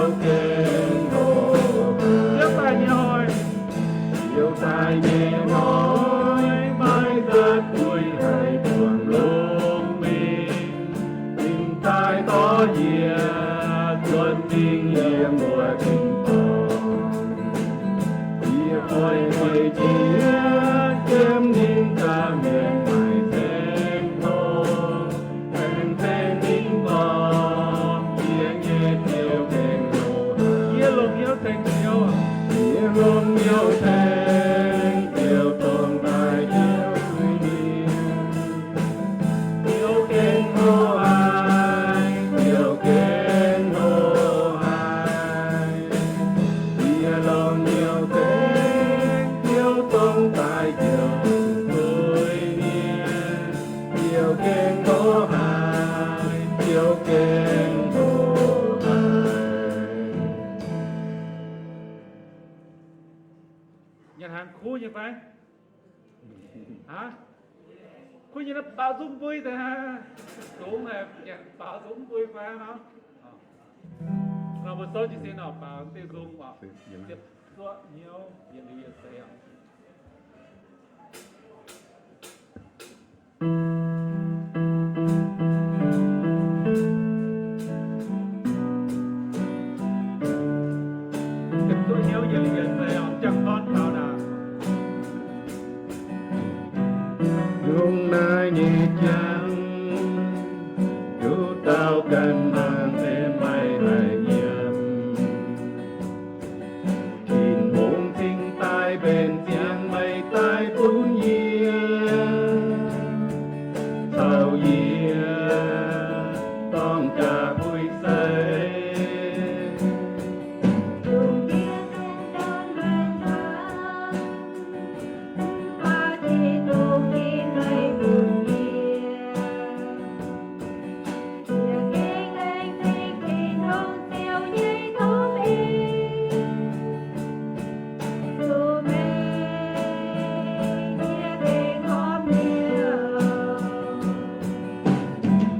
Ziouv daaih nyei hnoi, Ziouv daaih nyei hnoi, maiv zatc bueix haic buangh longx mingh. Ninh daaih dorh yie zuonx mingh yiem wuov tin-dorngh. Yie oix weic jiex yiem ninh ganh mienh maaic zengx hlo, aengx tengx ninh gorngv, Yie nyei Ziouv gengh hlo haic. Yie longc hnyouv tengx Ziouv, yie longc hnyouv tengx Ziouv, dongh daaih Ziouv duqv nyei. Ziouv gengh hlo haic, Ziouv gengh hlo haic. Yie longc hnyouv tengx Ziouv, dongh daaih Ziouv duqv nyei. Ziouv gengh hlo haic, Ziouv gengh hlo haic. Nyanc hnaangx kuv nyei fai? Aa, kuv nyei naaiv baaux nzung mbui deix aqv. Dungx nyanc baaux nzung mbui fai nor? Nor mbuo souv jienv sin nor, baaux deix nzung oc. Ziepc zuoqv hnyouv yietc liuz yietc seix oc. Lungh naaiv nyei jangx, nduqc dauh ganh hnaangx se maiv haih yiem. Tin-Hungh cingx daaih mbenc ziangx meih daaih bun yie, caux yie dorng jaa-puix seix.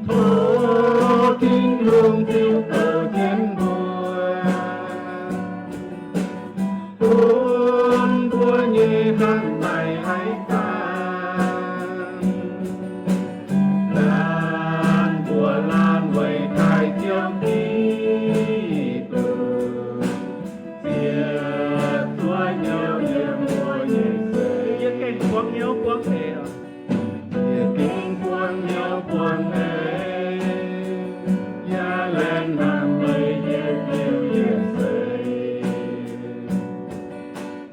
Tov Tin-Hungh ziux goux jienv mbuo, bun mbuo nyei hnamv maiv haih zaangc. Laanh mbuo laanh weic taaih Ziouv Giduc, ziepc zuoqv hnyouv yiem mbuo nyei seix. Yie gengh buangv hnyouv buangv eix. Yie gengh buangv hnyouv buangv eix, yaac laengz hnamv meih yietc liuz yietc seix.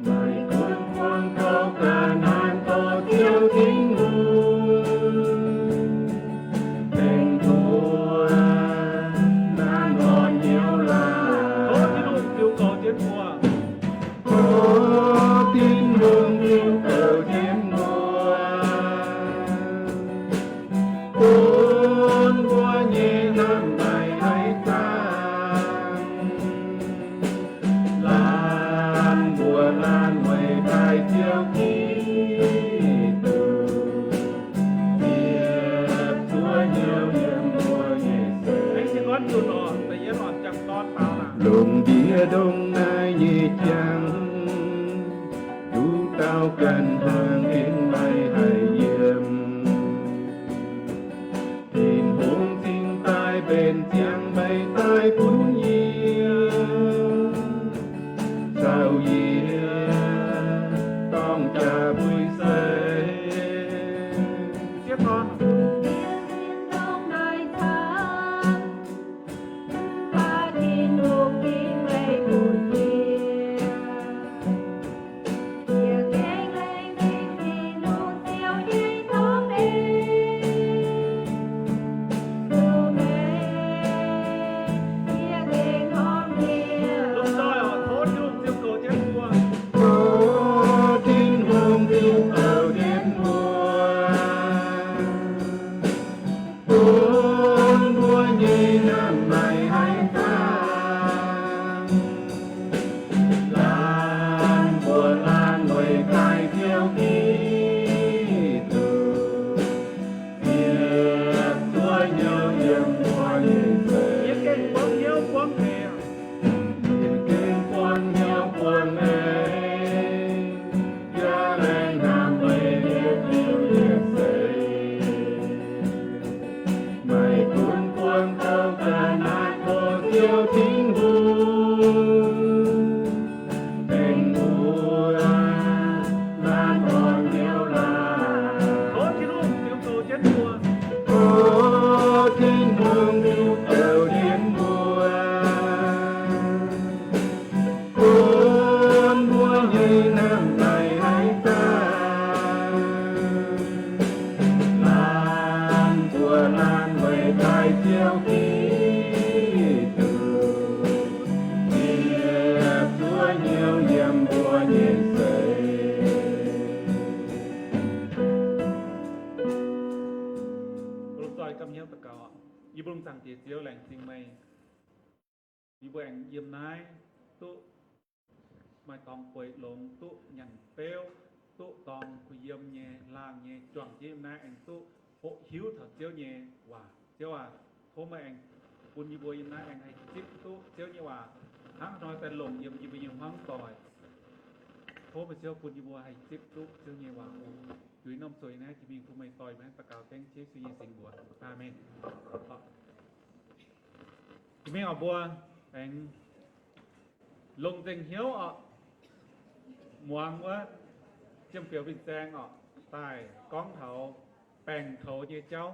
Meih gunv buangv gauh ga'naaiv tov Ziouv Tin-Hungh, tengx mbuo nanv orn hnyouv laanh. Tov Tin-Hungh ziux goux jienv mbuo. Tov Tin-Hungh ziux goux jienv mbuo, bun mbuo nyei hnamv maiv haih zaangc. Laanh mbuo laanh weic taaih Ziouv Giduc, ziepc zuoqv hnyouv yiem mbuo nyei seix. Lungh ndiev ndongc naaiv nyei jangx, nduqc dauh ganh hnaangx gengh maiv haih yiem. Tin-Hungh cingx daaih mbenc ziangx meih daaih bun yie, caux yie dorng jaa-puix seix. Zaangc Diex Ziouv, laengz zingh meih. Yie mbuo aengx yiem naaiv duqv maaih dorngx bueix longx, duqv nyanc beuv, duqv dorng kuh yiem nyei, laangh nyei, juangc jienv yiem naaiv aengx duqv hoqc hiuv taux Ziouv nyei waac. Ziouv aac, tov meih aengx bun yie mbuo yiem naaiv aengx haih zipv duqv Ziouv nyei waac, hnangv hnoi daaih longc yiem yie mbuo nyei hmuangv doic. Tov meih Ziouv bun yie mbuo haih zipv duqv Ziouv nyei waac oc. Juix norm zueiz naaiv jiex mingh bun meih doic, meih hnangv daux gaux dengv Yesu nyei singx mbuox. Aamen. Jiex mingh oc, mbuo aengx longc nzengc hnyouv oc, muangx wuov Jiem Fioux Fin-Saeng oc, daaih gorngv taux baengc toux nyei jauv.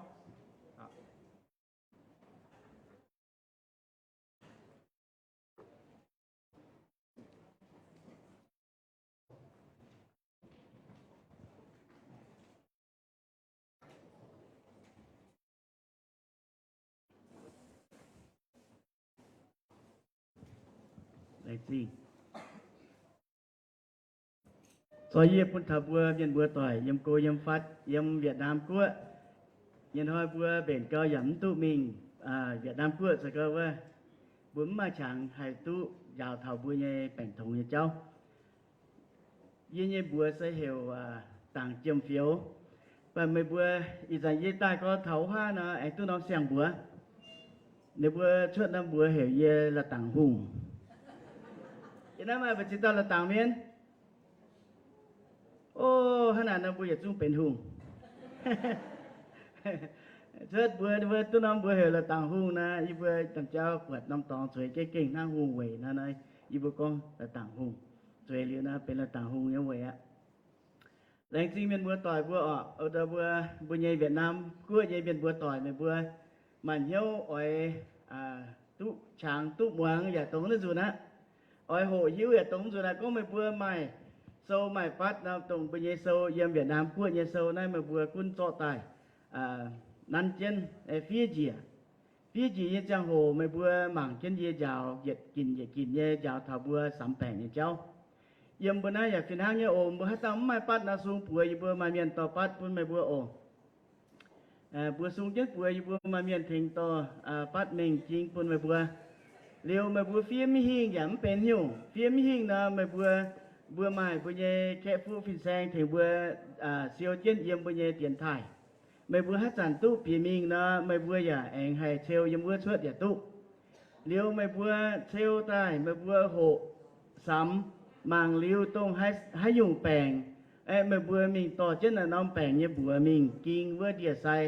Laengz zingh. Zoi yie bun taux mbuo mienh mbuo doic yiem go yiem fatv yiem Việt Nam guoqv. Nyei hnoi mbuo mbenc gau yaac mv duqv mingh Việt Nam guoqv, se gorngv wuov mbuo mv maaih qangx haih duqv njaaux taux mbuo nyei baengc toux nyei jauv. Yie nyei mbuox se heuc Dangc Jiem Fioux. Mv baac meih mbuo ih zanc yie daaih gorx taux wuov nor aengx duqv norm siang-mbuox. Ninh mbuo cuotv norm mbuox heuc yie La'dangc Hungh. Yie naaiv maaih mbu'ziex dauh La'dangc mienh. O, hnangv naaic nor mbuo yietc zungv benx hungh. Cuotv mbuox ninh mbuo duqv norm mbuox heuc La'dangc Hungh nor, yie mbuo domh jauv buatc norm dorngx zueiz gengh gengh hnangv hungh weic nor, yie mbuo gorngv La'dangc Hungh. Zueiz liuz nor benx La'dangc Hungh nyei weic aqv. Laengz zingh mienh mbuo doic mbuo oc, mbuo, mbuo nyei Việt Nam guoqv nyei mienh mbuo doic meih mbuo maaih hnyouv oix duqv qangx duqv muangx yaac dongh naaiv nzunc aqv. Oix hoqc hiuv yaac dongh nzunc aqv. Gorngv meih mbuo maaih sou maaih batv nor, dongh mbuo nyei sou yiem Việt Nam guoqv nyei sou naaiv meih mbuo gunv zorqv daaih nanv jienv fiev njiec. Fiev njiec nyei ziangh hoc meih mbuo mangc jienv yie njaaux yietc ginc yietc ginc nyei njaaux taux mbuo samx baengc nyei jauv. Yiem mbuo naaiv yaac fih hnangv nyei oc. Mbuo haaix dauh mv maaih batv nor sung buoz yie mbuo maaih mienh dorh batv bun meih mbuo oc. Mbuo sung jienv buoz yie mbuo maaih mienh tengx dorh batv mengh jing bun meih mbuo. Liuz meih mbuo fiev mv hingh yaac mv benx nyungc. Fiev mv hingh nor meih mbuo, mbuo maaih mbuo nyei kaeqv fuqv fin-saeng tengx mbuo siou jienv yiem mbuo nyei dienx taaih. Meih mbuo haaix zanc duqv bieqc mingh nor meih mbuo yaac aengx haih ceu yiem wuov cuotv yaac duqv. Liuz meih mbuo ceu daaih meih mbuo hoqc samx mangc liuz dongh haaix nyungc baengc, aeqv, meih mbuo mingh dorh jienv naaiv norm baengc nyei mbuox mingh ging wuov ndie-sai,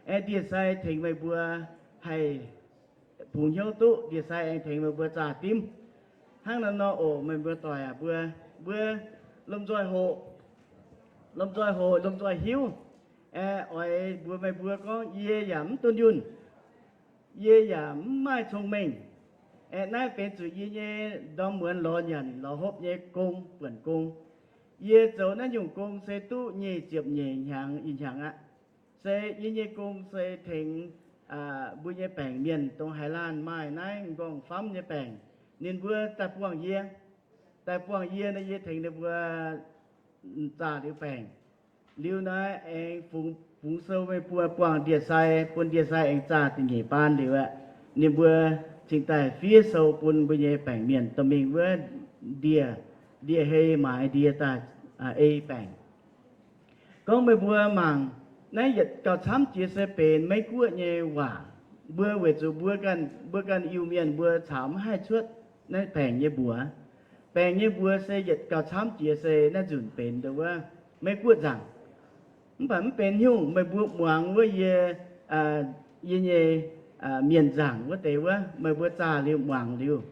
aeqv, ndie-sai tengx meih mbuo haih bungx hnyouv duqv, ndie-sai aengx tengx meih mbuo zaah dimv. Hnangv naaiv nor oc, meih mbuo doic aac, mbuo, mbuo lomh nzoih hoqc, lomh nzoih hoqc, lomh nzoih hiuv. Aeqv, oix mbuox meih mbuo gorngv yie yaac mv dunh yunh, yie yaac mv maaih cong-mengh. Aeqv, naaiv benx zuqc yie nyei ndorm muonz lorz nyanc lorz hopv nyei gong, buonc gong. Yie zoux naaiv nyungc gong se duqv nyic ziepc nyeic hnyangx ih hnyangx aqv. Se yie nyei gong se tengx mbuo nyei baengc mienh dongh haaix laanh maaih naaiv m'nqorngv-famv nyei baengc, ninh mbuo daaih buangh yie. Daaih buangh yie nor, yie tengx ninh mbuo zaah liuz baengc. Liuz nor aengx fungx, fungx sou meih mbuo buangh ndie-sai, bun ndie-sai aengx zaah da'nyeic baan liuz aqv, ninh mbuo cingx daaih fiev sou bun mbuo nyei baengc mienh dorh mingh wuov ndie, ndie-hei maaiz ndie daaih ei baengc. Gorngv meih mbuo mangc, naaiv yietc gauh camv jiex se benx Meiv Guoqv nyei waac. Mbuo weic zuqc mbuo ganh, mbuo ganh Iu-Mienh mbuo caux mv haih cuotv naaiv baengc nyei mbuox. Baengc nyei mbuox se yietc gauh camv jiex se naaiv nzunc benx ndo wuov Meiv Guoqv nzaangc. Mv baac mv benx nyungc, meih mbuo muangx wuov yie, yie nyei mienh nzaangc wuov deix wuov, meih mbuo zaah liuz muangx liuz,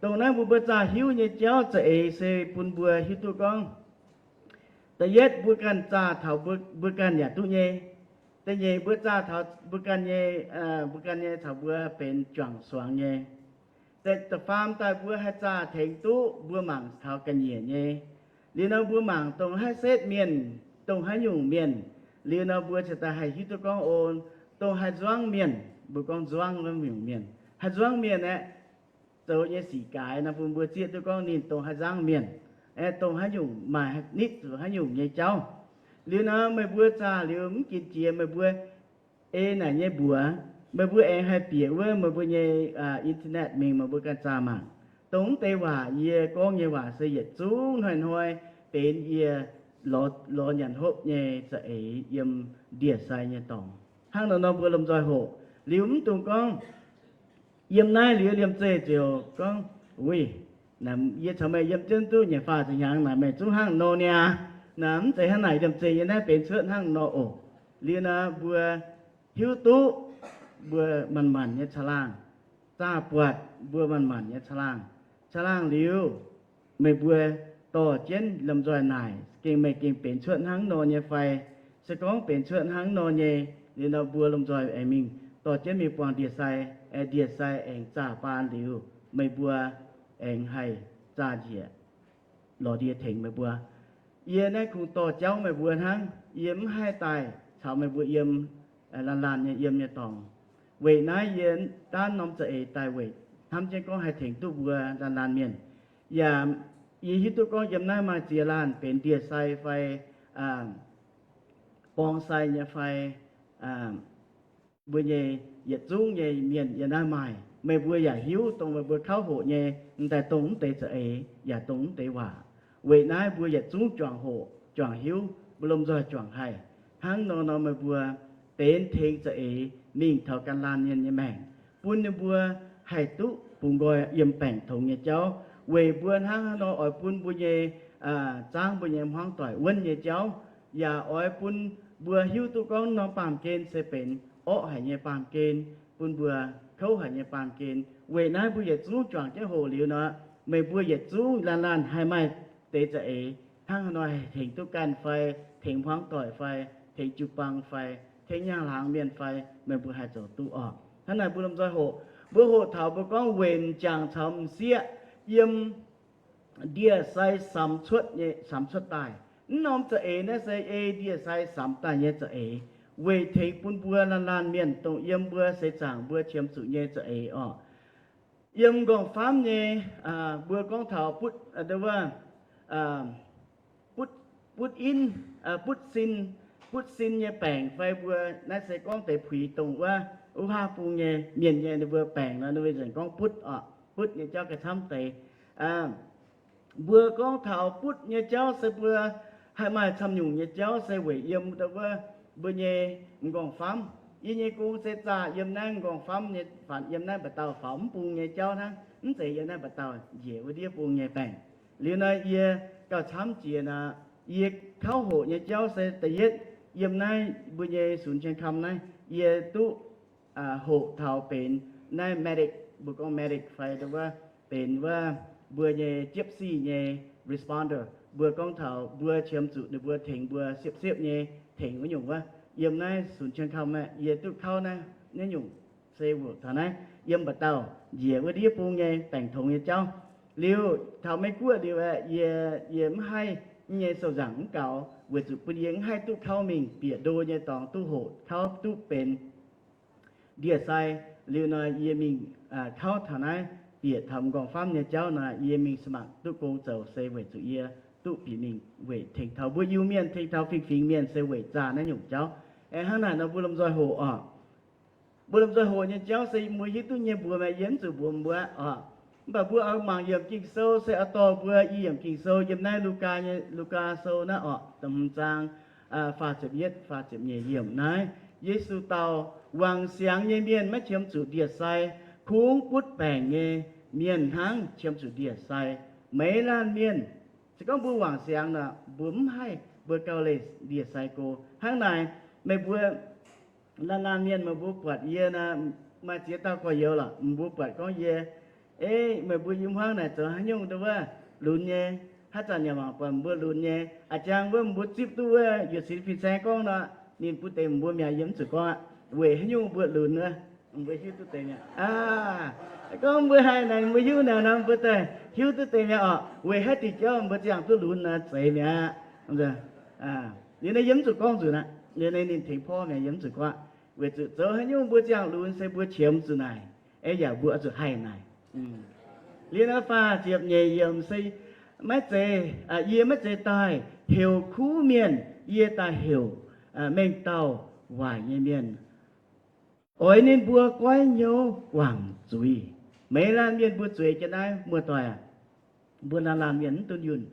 dongh naaiv mbuo, mbuo zaah hiuv nyei jauv za'eix se bun mbuo hiuv duqv gorngv, da'yietv mbuo ganh zaah taux mbuo, mbuo ganh yaac duqv nyei. Da'nyeic mbuo zaah taux mbuo ganh nyei, mbuo ganh nyei caux mbuo benx juangc suangx nyei. Da'faam daaih mbuo haih zaah tengx duqv mbuo mangc taux ga'nyiec nyei. Liuz nor mbuo mangc dongh haaix setv mienh, dongh haaix nyungc mienh, liuz nor mbuo cingx daaih haih hiuv duqv gorngv on, dongh haaix nzuangv mienh, mbuo gorngv nzuangv nyungc mienh, haaix nzuangv mienh aeqv, zoux nyei sic gaaix nor bun mbuo zieqv duqv gorngv ninh dongh haaix nzangv mienh, aeqv, dongh haaix nyungc maaih nitv zuqc haaix nyungc nyei jauv. Liuz nor meih mbuo zaah liuz mv ginc jiex meih mbuo ei naaic nyei mbuox, Meih mbuo aengx haih bieqc wuov meih mbuo nyei internet mingh, meih mbuo ganh zaah mangc. Dongh mv deix waac yie gorngv nyei waac se yietc zungv hnoi-hnoi benx yie lorz nyanc hopv nyei za'eix yiem ndie-sai nyei dorngx. Hnangv nor nor mbuo lomh nzoih hoqc. Liuz mv dungx gorngv, yiem naaiv liuz liemh zeih ziouc gorngv, Uix, yie caux meih yiem jienv duqv nyic faah ziepc hnyangx naaic meih zungv hnangv nor niaa. Naaic mv zeiz hnangv naaic, liemh zeih yie naaiv benx cuotv hnangv nor oc. Liuz nor mbuo hiuv duqv mbuo manc-manc nyei caangh laangh, zaah buatc mbuo manc-manc nyei caangh laangh. Caangh laangh liuz, meih mbuo dorh jienv lomh nzoih naaic, gengh meih gengh benx cuotv hnangv nor nyei fai? Se gorngv benx cuotv hnangv nor nyei, liuz nor mbuo lomh nzoih aengx mingh dorh jienv mingh buangh ndie-sai, ndie-sai aengx zaah baan liuz, meih mbuo aengx haih zaah njiec lorz ndie tengx meih mbuo. Yie naaiv kungx dorh jauv meih mbuo hnangv. Yie mv haih daaih caux meih mbuo yiem laanh laanh nyei yiem nyei dorngx. Weic naaiv yie daanv norm za'eix daaih weic hnamv jienv gorngv haih tengx duqv mbuo laanh laanh mienh. Yaac yie hiuv duqv gorngv yiem naaiv maaih ziex laanh benx ndie-sai fai borng sai nyei fai mbuo nyei yietc zungv nyei mienh yiem naaiv maaih. Meih mbuo yaac hiuv dongh meih mbuo kauv hoqc nyei, m'daaih dongh mv deix za'eix yaac dongh mv deix waac. Weic naaiv mbuo yietc zungv juangc hoqc, juangc hiuv, mbuo lomh nzoih juangc haih. Hnangv nor nor meih mbuo benx tengx za'eix mingh taux gan laanh mienh nyei maengc, bun ninh mbuo haih duqv bungx nqoi yiem baengc tongx nyei jauv. Weic mbuo hnangv haaix nor oix bun mbuo nyei, zaangv mbuo nyei hmuangv doic wuonv nyei jauv, yaac oix bun mbuo hiuv duqv gorngv norm baamh gen se benx orqv haic nyei baamh gen, bun mbuo kouv haic nyei baamh gen. Weic naaiv mbuo yietc zungv juangc jienv hoqc liuz nor, meih mbuo yietc zungv laanh laanh haih maaih deix za'eix hnangv haaix nor haih tengx duqv ganh fai, tengx hmuangv doic fai, tengx jiu-baang fai, tengx nyaanh hlaangx mienh fai, meih mbuo haih zoux duqv orqc? Hnangv naaic mbuo lomh nzoih hoqc. Mbuo hoqc taux mbuo gorngv weic m'jangc caux m'sieqv yiem ndie-sai samx cuotv nyei, samx cuotv daaih. Mv norm za'eix naaiv se ei ndie-sai samx daaih nyei za'eix, weic tengx bun mbuo laanh laanh mienh dongh yiem mbuo seix zaangc mbuo qiemx zuqc nyei za'eix orqc. Yiem m'nqorngv-famv nyei, mbuo gorngv taux butv, wuov, butv, butv in, butv sin, butv sin nyei baengc fai mbuo naaiv se gorngv deix puix dongh wuov, wuov haav bung nyei mienh nyei ninh mbuo baengc nor, ninh mbuo nzengc gorngv butv orqc. Butv nyei jauv gauh camv deix. Mbuo gorngv taux butv nyei jauv se mbuo haih maaih camv nyungc nyei jauv se weic yiem wuov mbuo nyei m'nqorngv-famv. Yie nyei gong se zaah yiem naaiv m'nqorngv-famv nyei, faanx yiem naaiv mba'dauh faaux mv bung nyei jauv hnangv, mv zeiz yiem naaiv mba'dauh njiec wuov ndiev bung nyei baengc. Liuz nor yie gauh camv jiex nor, yie kauv hoqc nyei jauv se da'yietv yiem naaiv mbuo nyei Suncheon Camp naaiv, yie duqv hoqc taux benx naaiv medic, mbuo gorngv medic fai wuov, benx wuov mbuo nyei gypsy nyei responder. Mbuo gorngv taux mbuo qiemx zuqc ninh mbuo tengx mbuo siepv-siepv nyei tengx wuov nyungc wuov. Yiem naaiv Suncheon Camp aeqv, yie duqv kauv naaiv, naaiv nyungc se taux naaiv yiem mba'dauh njiec wuov ndiev bung nyei baengc tongx nyei jauv. Liuz taux Meiv Guoqv liuz aeqv, yie, yie mv haih nyei sou-nzaangc mv gaux, weic zuqc bun yie mv haih duqv kauv mingh bieqc ndo nyei dorngx duqv hoqc kauv duqv benx ndie-sai. Liuz nor yie mingh kauv taux naaiv, bieqc taux m'nqorngv-famv nyei jauv nor, yie mingh สมัคร duqv gong zoux se weic zuqc yie duqv bieqc mingh weic tengx taux mbuo Iu-Mienh, tengx taux fingx-fingx mienh se weic zaah naaiv nyungc jauv. Aeqv, hnangv naaic nor mbuo lomh nzoih hoqc orqc. Mbuo lomh nzoih hoqc nyei jauv se mbuo hiuv duqv nyei, mbuo maaih yie mv zuqc mbuox mbuo orqc. Mv baac mbuo oix mangc yiemc Ging-Sou se oix dorh mbuo i yiemc Ging-Sou yiem naaiv Lugaa nyei, Lugaa Sou naaiv orqc, da'hmz zaang, faah ziepc yietv, faah ziepc nyeic yiemc naaiv. Yesu dau, Wangc siangx nyei mienh maiv qiemx zuqc ndie-sai, kungx butv baengc nyei mienh hnangv qiemx zuqc ndie-sai. Meih laanh mienh, se gorngv mbuo wangc siangx nor, mbuo mv haih, mbuo gauh leih ndie-sai go. Hnangv naaic, meih mbuo laanh laanh mienh, meih mbuo buatc yie nor, maaih ziex dauh gorx-youz lorqc, mbuo buatc gorngv yie, ei, meih mbuo yiem hmuangv naaic zoux haaix nyungc duqv wuov lunx nyei. Haaix zanc yaac mangc buatc mbuo lunx nyei. A'jang wuov mbuo zipv duqv wuov Yuoqc Sinx fin-saeng gorngv nor, ninh bun deix mbuo mi'aqv, yie mv zuqc gorngv aqv. Weic haaix nyungc mbuo lunx wuov, mbuo hiuv duqv deix mi'aqv. Gorngv mbuo haih naaic mbuo hiuv naaic nor, mbuo daaih hiuv duqv deix mi'aqv orqc. Weic haaix diuc jauv mbuo ziangh duqv lunx nor, zeiz mi'aqv. Liuz naaiv yie mv zuqc gorngv nzunc aqv. Liuz naaiv ninh tengx porv mi'aqv, yie mv zuqc gorngv aqv. Weic zuqc zoux haaix nyungc mbuo ziangh lunx se mbuo qiemx zuqc naaic, aeqv, yaac mbuo oix zuqc haih naaic. Liuz naaiv faah ziepc nyeic yiemc se, maiv zeiz, yie maiv zeiz daaih heuc kuv mienh, yie daaih heuc mengh dauh waaic nyei mienh. oix ninh mbuo goiv hnyouv guangc zuiz. Meih laanh mienh mbuo zueiz jienv naaiv, muoz-doic aac, mbuo laanh laanh mienh mv dunh yunh.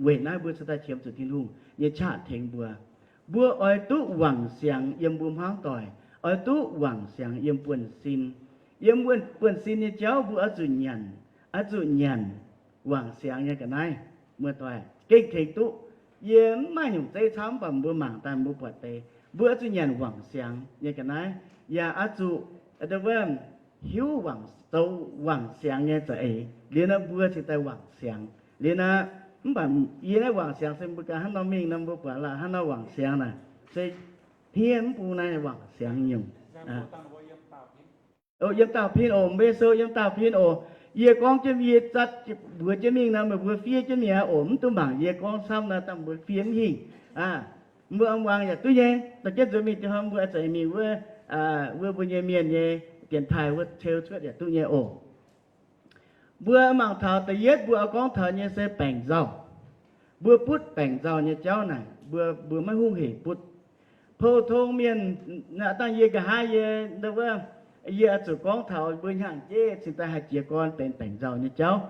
Weic naaiv mbuo cingx daaih qiemx zuqc Tin-Hungh nyei qaqv tengx mbuo. Mbuo oix duqv wangc siangx yiem mbuo hmuangv doic, oix duqv wangc siangx yiem buonv-sin. Yiem buonv-sin nyei jauv mbuo oix zuqc nyanc, oix zuqc nyanc wangc siangx nyei ga'naaiv. Muoz-doic, gengh tengx duqv. Yie mv maaih nyungc zeiv camv, mv baac mbuo mangc daaih mbuo buatc deix, mbuo oix zuqc nyanc wangc siangx nyei ga'naaiv, yaac oix zuqc hiuv wangc, zoux wangc siangx nyei za'eix. Liuz nor mbuo cingx daaih wangc siangx. Liuz nor, mv baac yie naaiv wangc siangx se mbuo ganh hnangv nor mingh nor, mbuo buatc laaix hnangv nor wangc siangx naaic se hniev mv bung naaiv wangc siangx nyungc. Yiem dauh pin oc, mbe sou yiem dauh pin oc. Yie gorngv jienv yie zatv mbuox jienv mingh nor, meih mbuo fiev jienv mingh aqv oc. Mv duqv mangc yie gorngv camv nor, dangh mbuo fiev mv hingh. Mbuo muangx yaac duqv nyei. Dorh jienv nzuonx mingh, haaix mbuo oix zeiz mingh wuov, wuov mbuo nyei mienh nyei dienx taaih wuov ceu cuotv yaac duqv nyei oc. Mbuo mangc taux da'yietv mbuo oix gorngv taux nyei se baengc nzauh. Mbuo butv baengc nzauh nyei jauv naaic, mbuo, mbuo maiv hungh hec butv. Pou-tong mienh, dangh yie nqa'haav yie, wuov, yie oix zuqc gorngv taux mbuo hnyangx-jeiv cingx daaih haih jiez gorn benx baengc nzauh nyei jauv.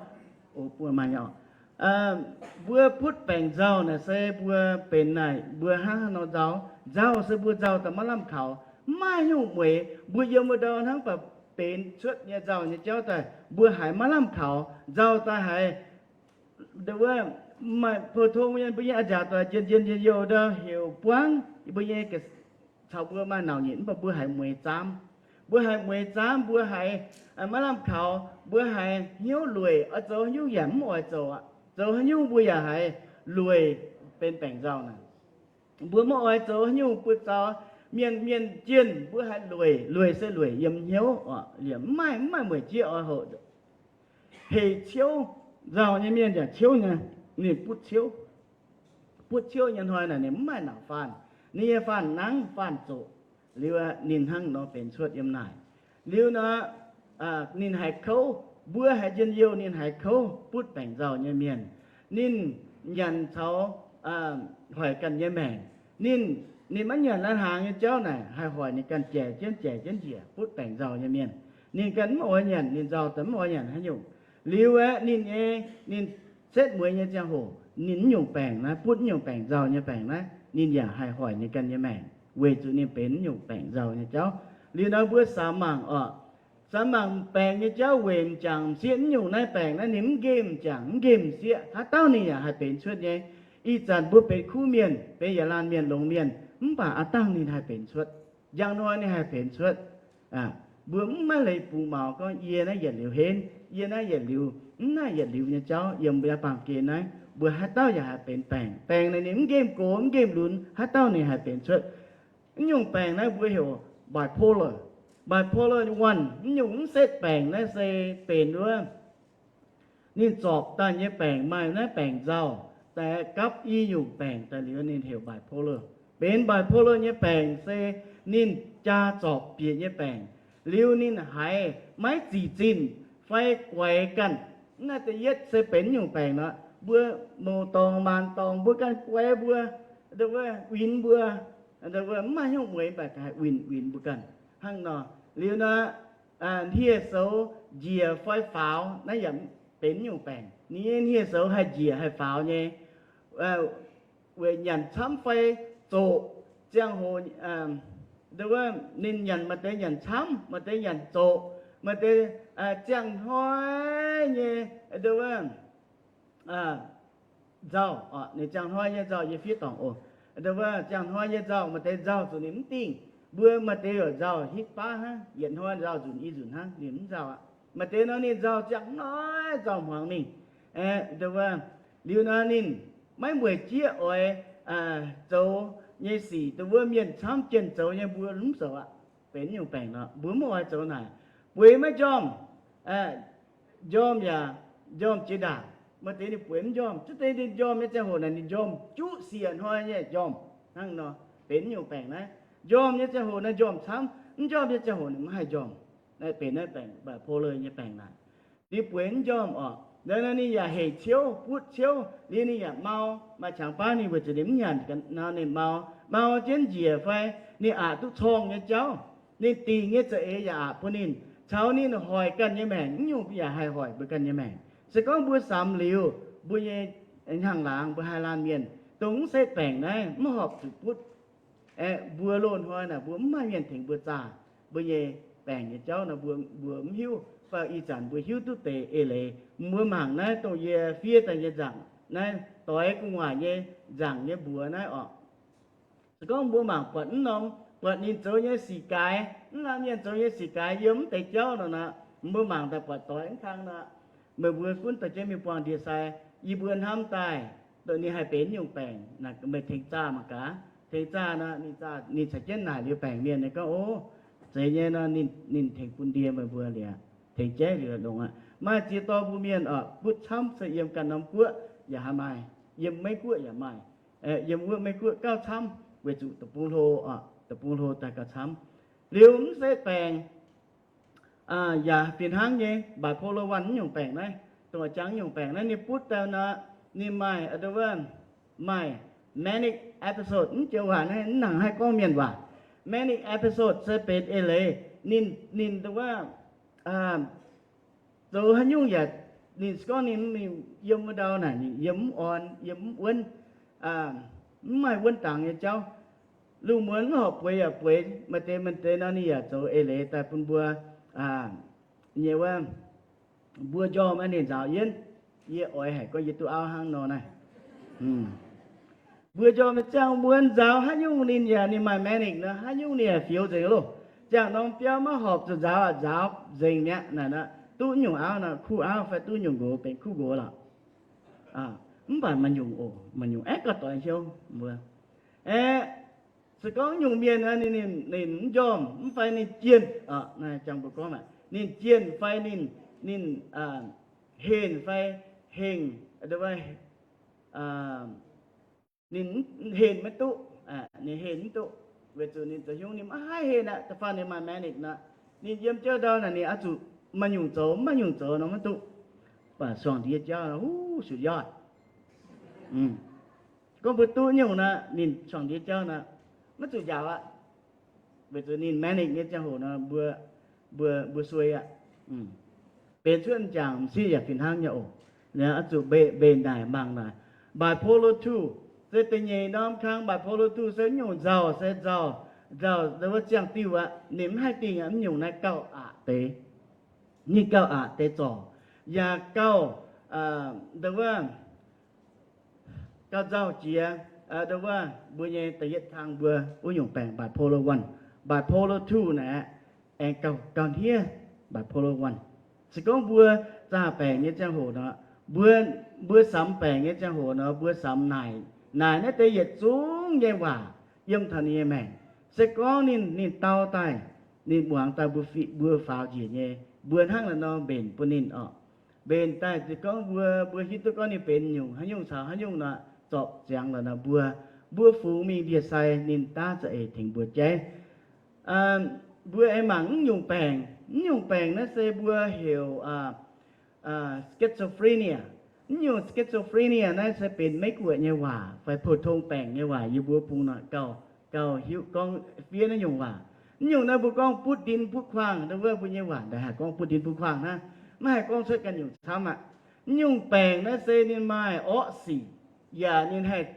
Mbuo butv baengc nzauh naaic se mbuo benx naaic mbuo hnangv haaix nor nzauh. Nzauh se mbuo nzauh daaih maiv lamh kaux, mv maaih nyungc mueiz. Mbuo yiem wuov ndau hnangv baac benx cuotv nyei nzauh nyei jauv daaih mbuo haiz maiv lamh kaux, nzauh daaih haiz, wuov, maaih pou-tong mienh mbuo nyei a'nziaauc doic njien-njien njien-youh ndau heuc buangv mbuo nyei, caux mbuo maaih nauc nyitc mv baac mbuo haiz mueiz zaamv. Mbuo haiz mueiz zaamv, mbuo haiz maiv lamh kaux, mbuo haiz hnyouv lueic, oix zoux haaix nyungc yaac mv oix zoux aqv. Zoux haaix nyungc mbuo yaac haiz lueic benx baengc nzauh naaic. Mbuo maiv oix zoux haaix nyungc buoz-zaux, mienh, mienh jienh mbuo haiz lueic. Lueic se lueic yiem hnyouv oc, liemh mv maaih, mv maaih mueic jieqv oix hoqc. Hec ciouv, nzauh nyei mienh yaac ciouv nyei, ninh butv ciouv. Butv ciouv nyei hnoi naaic ninh mv maaih nauc faanh. Ninh nyei faanh nangv faanh zoqc. Liuz ninh hnangv nor benx cuotv yiem naaic. Liuz nor, ninh haiz kouv, mbuo haiz njien-youh ninh haiz kouv, butv baengc nzauh nyei mienh. Ninh nyanc caux hoic ganh nyei maengc. Ninh, ninh maiv nyanc lai-hnaangx nyei jauv naaic haih hoic ninh ganh jaic jienv jaic jienv njiec, butv baengc nzauh nyei mienh. Ninh ganh mv oix nyanc, ninh nzauh daaih mv oix nyanc haaix nyungc. Liuz aeqv, ninh nyei, ninh setv mueiz nyei ziangh hoc ninh mv nyungc baengc naaiv, butv mv nyungc baengc nzauh nyei baengc naaiv, ninh yaac haih hoic ninh ganh nyei maengc weic zuqc ninh benx mv nyungc baengc nzauh nyei jauv. Liuz nor mbuo samx mangc oc. Samx mangc baengc nyei jauv weic m'jangc m'sieqv mv nyungc naaiv baengc naaiv ninh mv nqemh m'jangc mv nqemh m'sieqv, haaix dauh ninh yaac haih benx cuotv nyei. Ih zanc mbuo benx kuv mienh, benx yietc laanh mienh longx mienh, mv baac aav dangh ninh haih benx cuotv. Njang hnoi ninh haih benx cuotv. Mbuo mv maaih leiz bungx maux gorngv yie naaiv yietc liuz henv, yie naaiv yietc liuz, mv naaiv yietc liuz nyei jauv yiem mbuo nyei baamh gen naaiv, mbuo haaix dauh yaac haih benx baengc. Baengc naaic ninh mv nqemh gox mv nqemh lunx, haaix dauh ninh haih benx cuotv. Mv nyungc baengc naaiv mbuo heuc bipolar. Bipolar one, mv nyungc mv setv baengc naaiv se benx wuov ninh zorpc daaih nyei baengc, maaih naaiv baengc nzauh, daaih gapv i nyungc baengc daaih liuz ninh heuc bipolar. Benx bipolar nyei baengc se ninh jaa zorpc bieqc nyei baengc, liuz ninh haiz maiv zic zinh fai guaix ganh. Naaiv da'yietv se benx nyungc baengc nor, mbuo mouz dorngx maanc dorngx mbuo ganh guaix mbuo, wuov, uinx mbuo, mv maaih hnyouv mueiz mv baac haih uinx, uinx mbuo ganh hnangv nor. Liuz nor, hniev-soux njiec fai faaux, naaiv yaac benx nyungc baengc. Ninh nyei hniev-soux haih njiec haih faaux nyei, weic nyanc camv fai zoqc. Ziangh hoc, wuov, ninh nyanc, maaih deix nyanc camv, maaih deix nyanc zoqc, maaih deix ziangh hnoi nyei, wuov, nzauh, ninh ziangh hnoi nyei nzauh yie fiev dorngc oc. Wuov, ziangh hnoi nyei nzauh, maaih deix nzauh zuqc ninh mv dingh. Mbuo maaih deix yaac nzauh hitv baav hnangv, yietc hnoi nzauh nzunc i nzunc hnangv, ninh mv nzauh aqv. Maaih deix nor ninh nzauh ziangh hnoi nzauh hmuangx mingh. Wuov, liuz nor ninh maiv mueic jieqv oix zoux nyei sic, dongh wuov mienh camv jienh zoux nyei mbuo mv zoux aqv. Benx nyungc baengc nor, mbuo mv oix zoux naaic. Bueix maiv njormh, njormh yaac njormh jiex ndaangc. Maaih deix ninh bueix mv njormh, cuotv deix ninh njormh nyei ziangh hoc naaic ninh njormh juqv siec hnoi nyei njormh hnangv nor, benx nyungc baengc naaiv. Njormh nyei ziangh hoc naaiv njormh camv, mv njormh nyei ziangh hoc ninh mv haih njormh. Naaiv benx naaiv baengc bipolar nyei baengc naaic. Ninh bueix mv njormh oc. Naaiv nor ninh yaac hec ciouv, butv ciouv, liuz ninh yaac mau. Maaih qangx baav ninh weic zuqc ninh mv nyanc ga'naaiv nor ninh mau, mau jienv njiec fai ninh aqc duqv corngh nyei jauv. Ninh dingc nyei za'eix yaac aqc bun ninh, caux ninh hoic ganh nyei maengc, mv nyungc yaac haih hoic mbuo ganh nyei maengc. Se gorngv mbuo samx liuz, mbuo nyei hnyangx-laangz mbuo haih laanh mienh, dongh mv setv baengc naaiv mv horpc zuqc butv. Aeqv, mbuo loz-hnoi naaic mbuo mv maaih mienh tengx mbuo zaah mbuo nyei baengc nyei jauv nor, mbuo, mbuo mv hiuv. Fai ih zanc mbuo hiuv duqv deix eix leiz, mbuo mangc naaiv dongh yie fiev daaih nyei nzaangc naaiv, doix gu'nguaaic nyei nzaangc nyei mbuox naaiv orqc. Se gorngv mbuo mangc buatc mv norm, buatc ninh zoux nyei sic gaaix, mv laanh mienh zoux nyei sic gaaix yiem mv deix jauv nor nor, mbuo mangc daaih buatc doix mv kang nor, meih mbuo gunv dorh jienv mingh buangh ndie-sai, yie mbuo hnamv daaih, dongh ninh haih benx nyungc baengc, meih tengx zaah mangc gaax. Tengx zaah nor, ninh zaah, ninh caux jienv naaic liuz baengc mienh, ninh gorngv, Ov, zeiz nyei nor, ninh, ninh tengx bun ndie meih mbuo liuz, tengx jaiv liuz longx aqv. Maaih ziex dorh mbuo mienh oc, butv camv se yiem ganh norm guoqv yaac haih maaih, yiem Meiv Guoqv yaac maaih, yiem wuov Meiv Guoqv gauh camv, weic zuqc deic-bung hlo oc, deic-bung hlo daaih gauh camv. Liuz mv setv baengc yaac fih hnangv nyei, bipolar one mv nyungc baengc naaiv, dongh jangx nyungc baengc naaiv ninh butv daaih nor, ninh maaih, aa, wuov, maaih manic episode, mv joux waac naaiv mv nangc haih gorngv mienh waac. Manic episode se benx eix leiz ninh, ninh wuov, zoux haaix nyungc yaac, ninh se gorngv ninh, ninh yiem wuov ndau naaic ninh yiem mv orn, yiem mv wuonv, mv maaih wuonv dangx nyei jauv. Lungh muonz mv horpc bueix yaac bueix, maaih deix, maaih deix nor ninh yaac zoux eix leiz daaih bun mbuo nyei wuov, mbuo njormh aqv ninh nzaaux yienv. Yie oix haic gorngv yie duqv auv hnangv nor naaiv. Mbuo njormh ziangh mbuo nzaaux haaix nyungc ninh yaac, ninh maaih manic nor, haaix nyungc ninh yaac fioux nzengc loh. Ziangh norm biauv maiv horpc zuqc nzaaux aqv, nzaaux nzengc mi'aqv naaic nor. Duqv nyungc auv nor, kuv auv fai duqv nyungc nqox benx kuv nqox lorqc. Mv baac maaih nyungc oc, maaih nyungc aeqv, gauh doix hnyouv mbuo. Aeqv, se gorngv nyungc mienh ninh, ninh mv njormh mv fai ninh jienh, jangx mbuo gorngv, ninh jienh fai ninh, ninh henh fai hengh, ninh henh maiv duqv, ninh henh mv duqv, weic zuqc ninh zoux hnyungv ninh maiv haih henh aqv. Da'faanh ninh maaih manic nor, ninh yiem jienv ndau naaic ninh oix zuqc maaih nyungc zoux, mv maaih nyungc zoux nor maiv duqv. Mv baac suangx ndiev jauv, huv, สุดยอด. Gorngv mbuo duqv nyungc nor, ninh suangx ndiev jauv nor, maiv zuqc njaaux aqv. Weic zuqc ninh manic nyei ziangh hoc nor, mbuo, mbuo, mbuo suei aqv. Benx cuotv m'jangc m'sieqv yaac fih hnangv nyei oc. Oix zuqc mbenc naaic mangc naaic. Bipolar two se da'nyeic norm kang. Bipolar two se nyungc nzauh, se nzauh, nzauh wuov ziangh diuh aqv. Ninh mv haih dingh aqv. Mv nyungc naaiv gauh aqc deix. Ninh gauh aqc deix zorc, yaac gauh, aa, wuov, gauh nzauh jiex, aa, wuov mbuo nyei da'yietv kang mbuo wuov nyungc baengc bipolar one, bipolar two naaic, aengx gauh, gauh hniev bipolar one. Se gorngv mbuo zaah baengc nyei ziangh hoc nor, mbuo, mbuo samx baengc nyei ziangh hoc nor, mbuo samx naaic, naaic naaiv deix yietc zungv nyei waac yiem taux ninh nyei maengc. Se gorngv ninh, ninh dau daaih, ninh muangx daaih mbuo, mbuo faaux njiec nyei, mbuo hnangv naaiv nor mbenc bun ninh oc. Mbenc daaih se gorngv mbuo, mbuo hiuv duqv gorngv ninh benx nyungc haaix nyungc caux haaix nyungc nor, zorpc ziangx lorqc nor mbuo, mbuo fungx mingh ndie-sai ninh daav za'eix tengx mbuo jaiv. Mbuo aengx mangc mv nyungc baengc. Mv nyungc baengc naaiv se mbuo heuc schizophrenia. Mv nyungc schizophrenia naaiv se benx Meiv Guoqv nyei waac fai pou-tong baengc nyei waac, yie mbuo bung nor gauh, gauh hiuv gorngv fiev naaiv nyungc waac. Mv nyungc naaiv mbuo gorngv butv ndin butv kuaangh, wuov mbuo nyei waac ndaaih haih gorngv butv ndin butv kuaangh hnangv, maiv haih gorngv cuotv ganh nyungc camv aqv. Mv nyungc baengc naaiv se ninh maaih orqv sic, yaac ninh haih,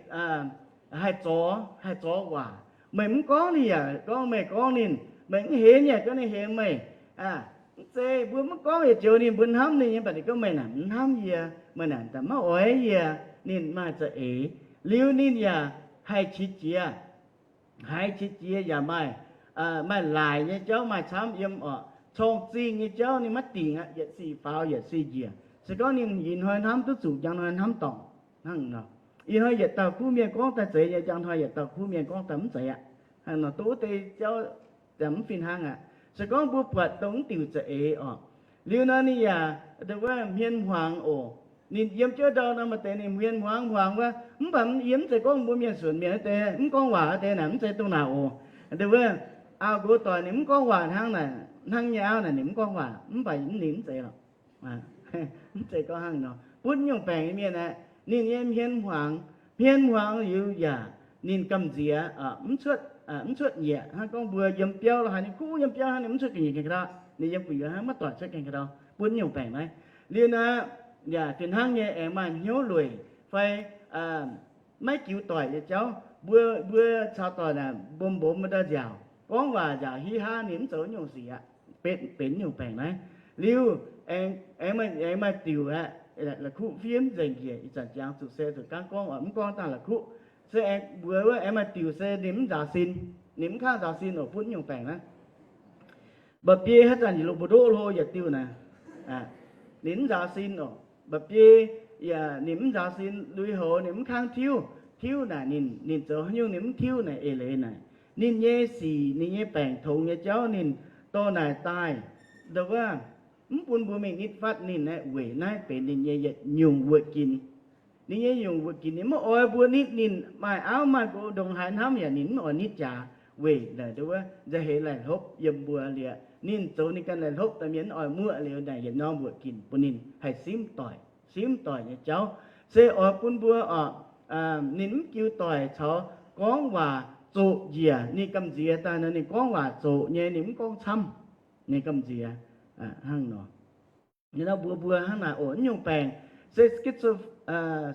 haih zorx, haih zorx waac. Meih mv gorngv ninh yaac gorngv, meih gorngv ninh, meih mv hemx yaac gorngv ninh hemx meih. Mv zeiz, mbuo mv gorngv yietc joux ninh, mbuo hnamv ninh nyei, mv baac ninh gorngv meih naaic mv hnamv yie, meih naaic maiv oix yie, ninh maaih za'eix. Liuz ninh yaac haih qiex jiez, haiz qiex jiez yaac maaih, maaih laaic nyei jauv maaih camv yiem orqc. Corng-zingh nyei jauv ninh maiv dingc aqv, yietc sic faaux yietc sic njiec. Se gorngv ninh ih hnoi hnamv duqv zuqc, njang hnoi hnamv dorngc hnangv nor. Ih hnoi yietc dauh kuv mienh gorngv daaih zeiz nyei, njang hnoi yietc dauh kuv mienh gorngv daaih mv zeiz aqv. Hnangv nor duqv deix jauv mv fih hnangv aqv. Se gorngv mbuo buatc dongh mv diuc za'eix orqc, liuz nor ninh yaac, wuov, hmien hmuangx oc. Ninh yiem jienv ndau nor maaih deix ninh hmien hmuangx hmuangx wuov, mv baac yie mv zeiz gorngv mbuo mienh suonc mienh wuov deix mv gorngv waac wuov deix naaic mv zeiz dongh naaic oc. Wuov, auv-nqox doic ninh mv gorngv waac hnangv naaic, hnangv nyei auv naaic ninh mv gorngv waac, mv baac ninh mv zeiz lorqc. Mv zeiz gorngv hnangv nor. Butv nyungc baengc nyei mienh aeqv, ninh nyei hmien hmuangx, hmien hmuangx liuz yaac ninh gamh nziex mv cuotv. mv cuotv nyieqc. Hnangv gorngv mbuo yiem biauv lo haaix, ninh kuv yiem biauv hnangv, ninh mv cuotv ga'nyiec ga'ndau. Ninh yiem gu'nyuoz hnangv maiv doic cuotv ga'nyiec ga'ndau bun nyungc baengc naaiv. Liuz naaiv yaac fih hnangv nyei, aengx maaih hnyouv lueic fai maiv jiu doic nyei jauv. Mbuo, mbuo caux doic naaic mbom mbomz mbuo ndau nziaauc, gorngv waac nziaauc hiv haav, ninh mv zoux nyungc sic aqv, benx, benx nyungc baengc naaiv. Liuz aengx, aengx maaih diuc aqv, la'kuqv fiev nzengc njiec. Ih zanc jangx zuqc se zuqc gaanv gorngv oc, mv gorngv dangh la'kuqv. Se aengx mbuox wuov, aengx maaih diuc se ninh mv nzaaux sin, ninh mv kangv nzaaux sin oc, butv nyungc baengc naaiv. Mba'biei haaix zanc yietc lo mbu'ndoqv hlo yietc diuh naaic, ninh mv nzaaux sin oc. Mba'biei yaac ninh mv nzaaux sin, lui-houx ninh mv kangv tiuv. Tiuv naaic ninh, ninh zoux haaix nyungc ninh mv tiuv naaic eix leiz naaic. Ninh nyei sic, ninh nyei baengc tongx nyei jauv ninh dorh naaic daaih, nduov wuov, mv bun mbuo mingh nitv fatv ninh aeqv, weic naaiv benx ninh nyei yietc nyungc wuoqc ginc. Ninh nyei nyungc wuoqc ginc, ninh maiv oix mbuo nitv ninh. Maaih auv maaih nqox ndongc haaix hnamv yaac ninh mv oix nitv jaax, weic naaic nduov wuov nzauh heix laih hlopv yiem mbuo liuz, ninh zoux ninh ganh laih hlopv daaih, mienh mv oix muoqv liuz naaic yietc norm wuoqc ginc bun ninh haih simv doic, simv doic nyei jauv. Se oix bun mbuo oc, ninh mv jiu doic caux gorngv waac zoqc njiec. Ninh gamh nziex daaih nor, ninh gorngv waac zoqc nyei, ninh mv gorngv camv. Ninh gamh nziex hnangv nor. Ninh nor mbuox mbuo hnangv naaic oc, naaiv nyungc baengc se schizo-,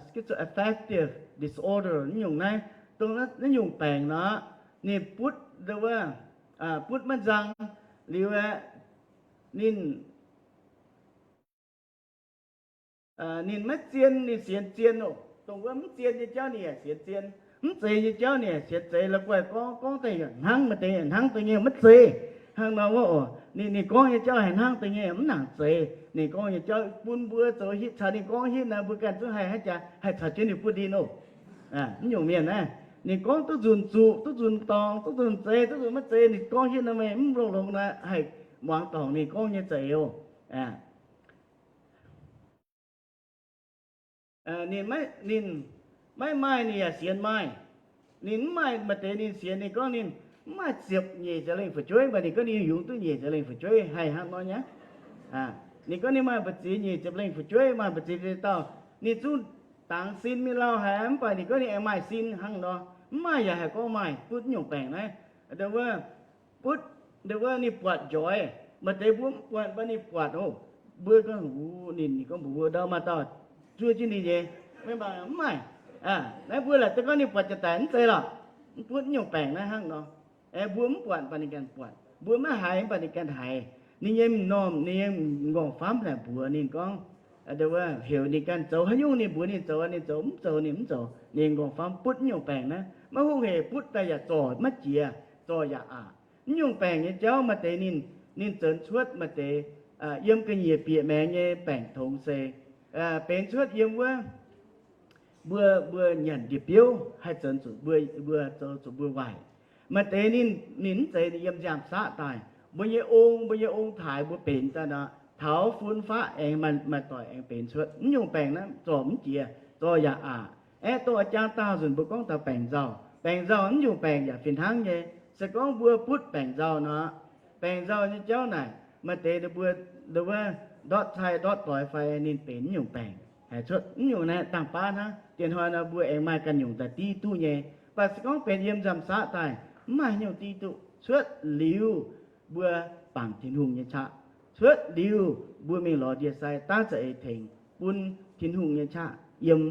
schizoaffective disorder naaiv nyungc naaiv. Dongh naaiv nyungc baengc nor, ninh butv, nduov wuov, butv maiv nzang. Liuz aeqv, ninh, ninh maiv zien, ninh sienx zien oc. Dongh wuov mv zien nyei jauv ninh yaac sienx zien, mv zeiz nyei jauv ninh yaac sienx zeiz. La'guaih gorngv, gorngv deix hnangv, maaih deix hnangv deix nyei maiv zeiz. Hnangv nor wuov oc, ninh, ninh gorngv nyei jauv haiz hnangv deix nyei mv nangc zeiz. Ninh gorngv nyei jauv bun mbuo zoux hitv caux ninh gorngv hitv naaic, mbuo ganh zungv haih haaix jaax haih caux jienv ninh butv ndin oc. Mv nyungc mienh naaiv, ninh gorngv duqv nzunc zuqc, duqv nzunc dorngx, duqv nzunc zeiz, duqv nzunc maiv zeiz, ninh gorngv hitv naaic meih mv longx-longx naaic haih muangx dorngc ninh gorngv nyei za'eix oc. Ninh maiv, ninh maiv maaih ninh yaac sienx maaih. Ninh mv maaih, maaih deix ninh sienx, ninh gorngv ninh mv maaih ziepc nyeic ziepc lengh fu'jueiv, mv baac ninh gorngv ninh yungz duqv nyeic ziepc lengh fu'jueiv, haih hnangv nor nyei. Ninh gorngv ninh maaih mbu'ziex nyeic ziepc lengh fu'jueiv, maaih mbu'ziex dauh, ninh zungv dangx sin mingh lauh haic, mv baac ninh gorngv ninh aengx maaih sin hnangv nor. Mv maaih yaac haih gorngv maaih, butv nyungc baengc naaiv. Nduov wuov, butv, nduov wuov ninh buatc njoix. Maaih deix mbuo mv buatc, mv baac ninh buatc oc. Mbuo gorngv, ninh, ninh gorngv mbuox mbuo, ndau maaih dauh zuov jienv ninh nyei, mv baac mv maaih. Naaiv mbuo laaic deix gorngv ninh buatc jiex daic mv zeiz lorqc. Mv butv nyungc baengc naaiv hnangv nor. Aeqv, mbuo mv buatc, mv baac ninh ganh buatc. Mbuo maiv haiz, mv baac ninh ganh haiz. Ninh nyei m'normh, ninh nyei m'nqorngv famv laaic mbuox ninh gorngv, nduov wuov, heuc ninh ganh zoux haaix nyungc ninh mbuox ninh zoux, ninh zoux, mv zoux ninh mv zoux. Ninh m'nqorngv famv butv nyungc baengc naaiv maiv hungh hec, butv daaih yaac zorc maiv jiex, zorc yaac aqc. Mv nyungc baengc nyei jauv maaih deix ninh, ninh zoux cuotv maaih deix yiem ga'nyiec bieqc maengx nyei baengc tongx se benx cuotv yiem wuov mbuo, mbuo nyanc ndie-biouv haih zoux zuqc mbuo, mbuo zoux zuqc mbuo waaic. Maaih deix ninh, ninh mv zeiz, ninh yiem nziaamv-saqv daaih. Mbuo nyei ong, mbuo nyei ong-taaix mbuo benx daaih nor, taux fun faqv aengx maaih doic aengx benx cuotv. Mv nyungc baengc naaiv zorc mv jiex, zorc yaac aqc. Aeqv, dongh a'jang daauh nzunc mbuo gorngv taux baengc nzauh. Baengc nzauh mv nyungc baengc yaac fih hnangv nyei. Se gorngv mbuo butv baengc nzauh nor, baengc nzauh nyei jauv naaic, maaih deix mbuo, nduov wuov, ndortv cai ndortv doix fai ninh benx mv nyungc baengc haic. Cuotv mv nyungc naaiv dangh baav hnangv. Diex hnoi nor mbuo aengx maaih ganh nyungc daaih div duqv nyei. Mv baac se gorngv benx yiem nziaamv-saqv daaih, mv maaih haaix nyungc div duqv. Cuotv liuz mbuo bangc Tin-Hungh nyei qaqv. Cuotv liuz mbuo mingh lorz ndie-sai daav za'eix tengx bun Tin-Hungh nyei qaqv yiem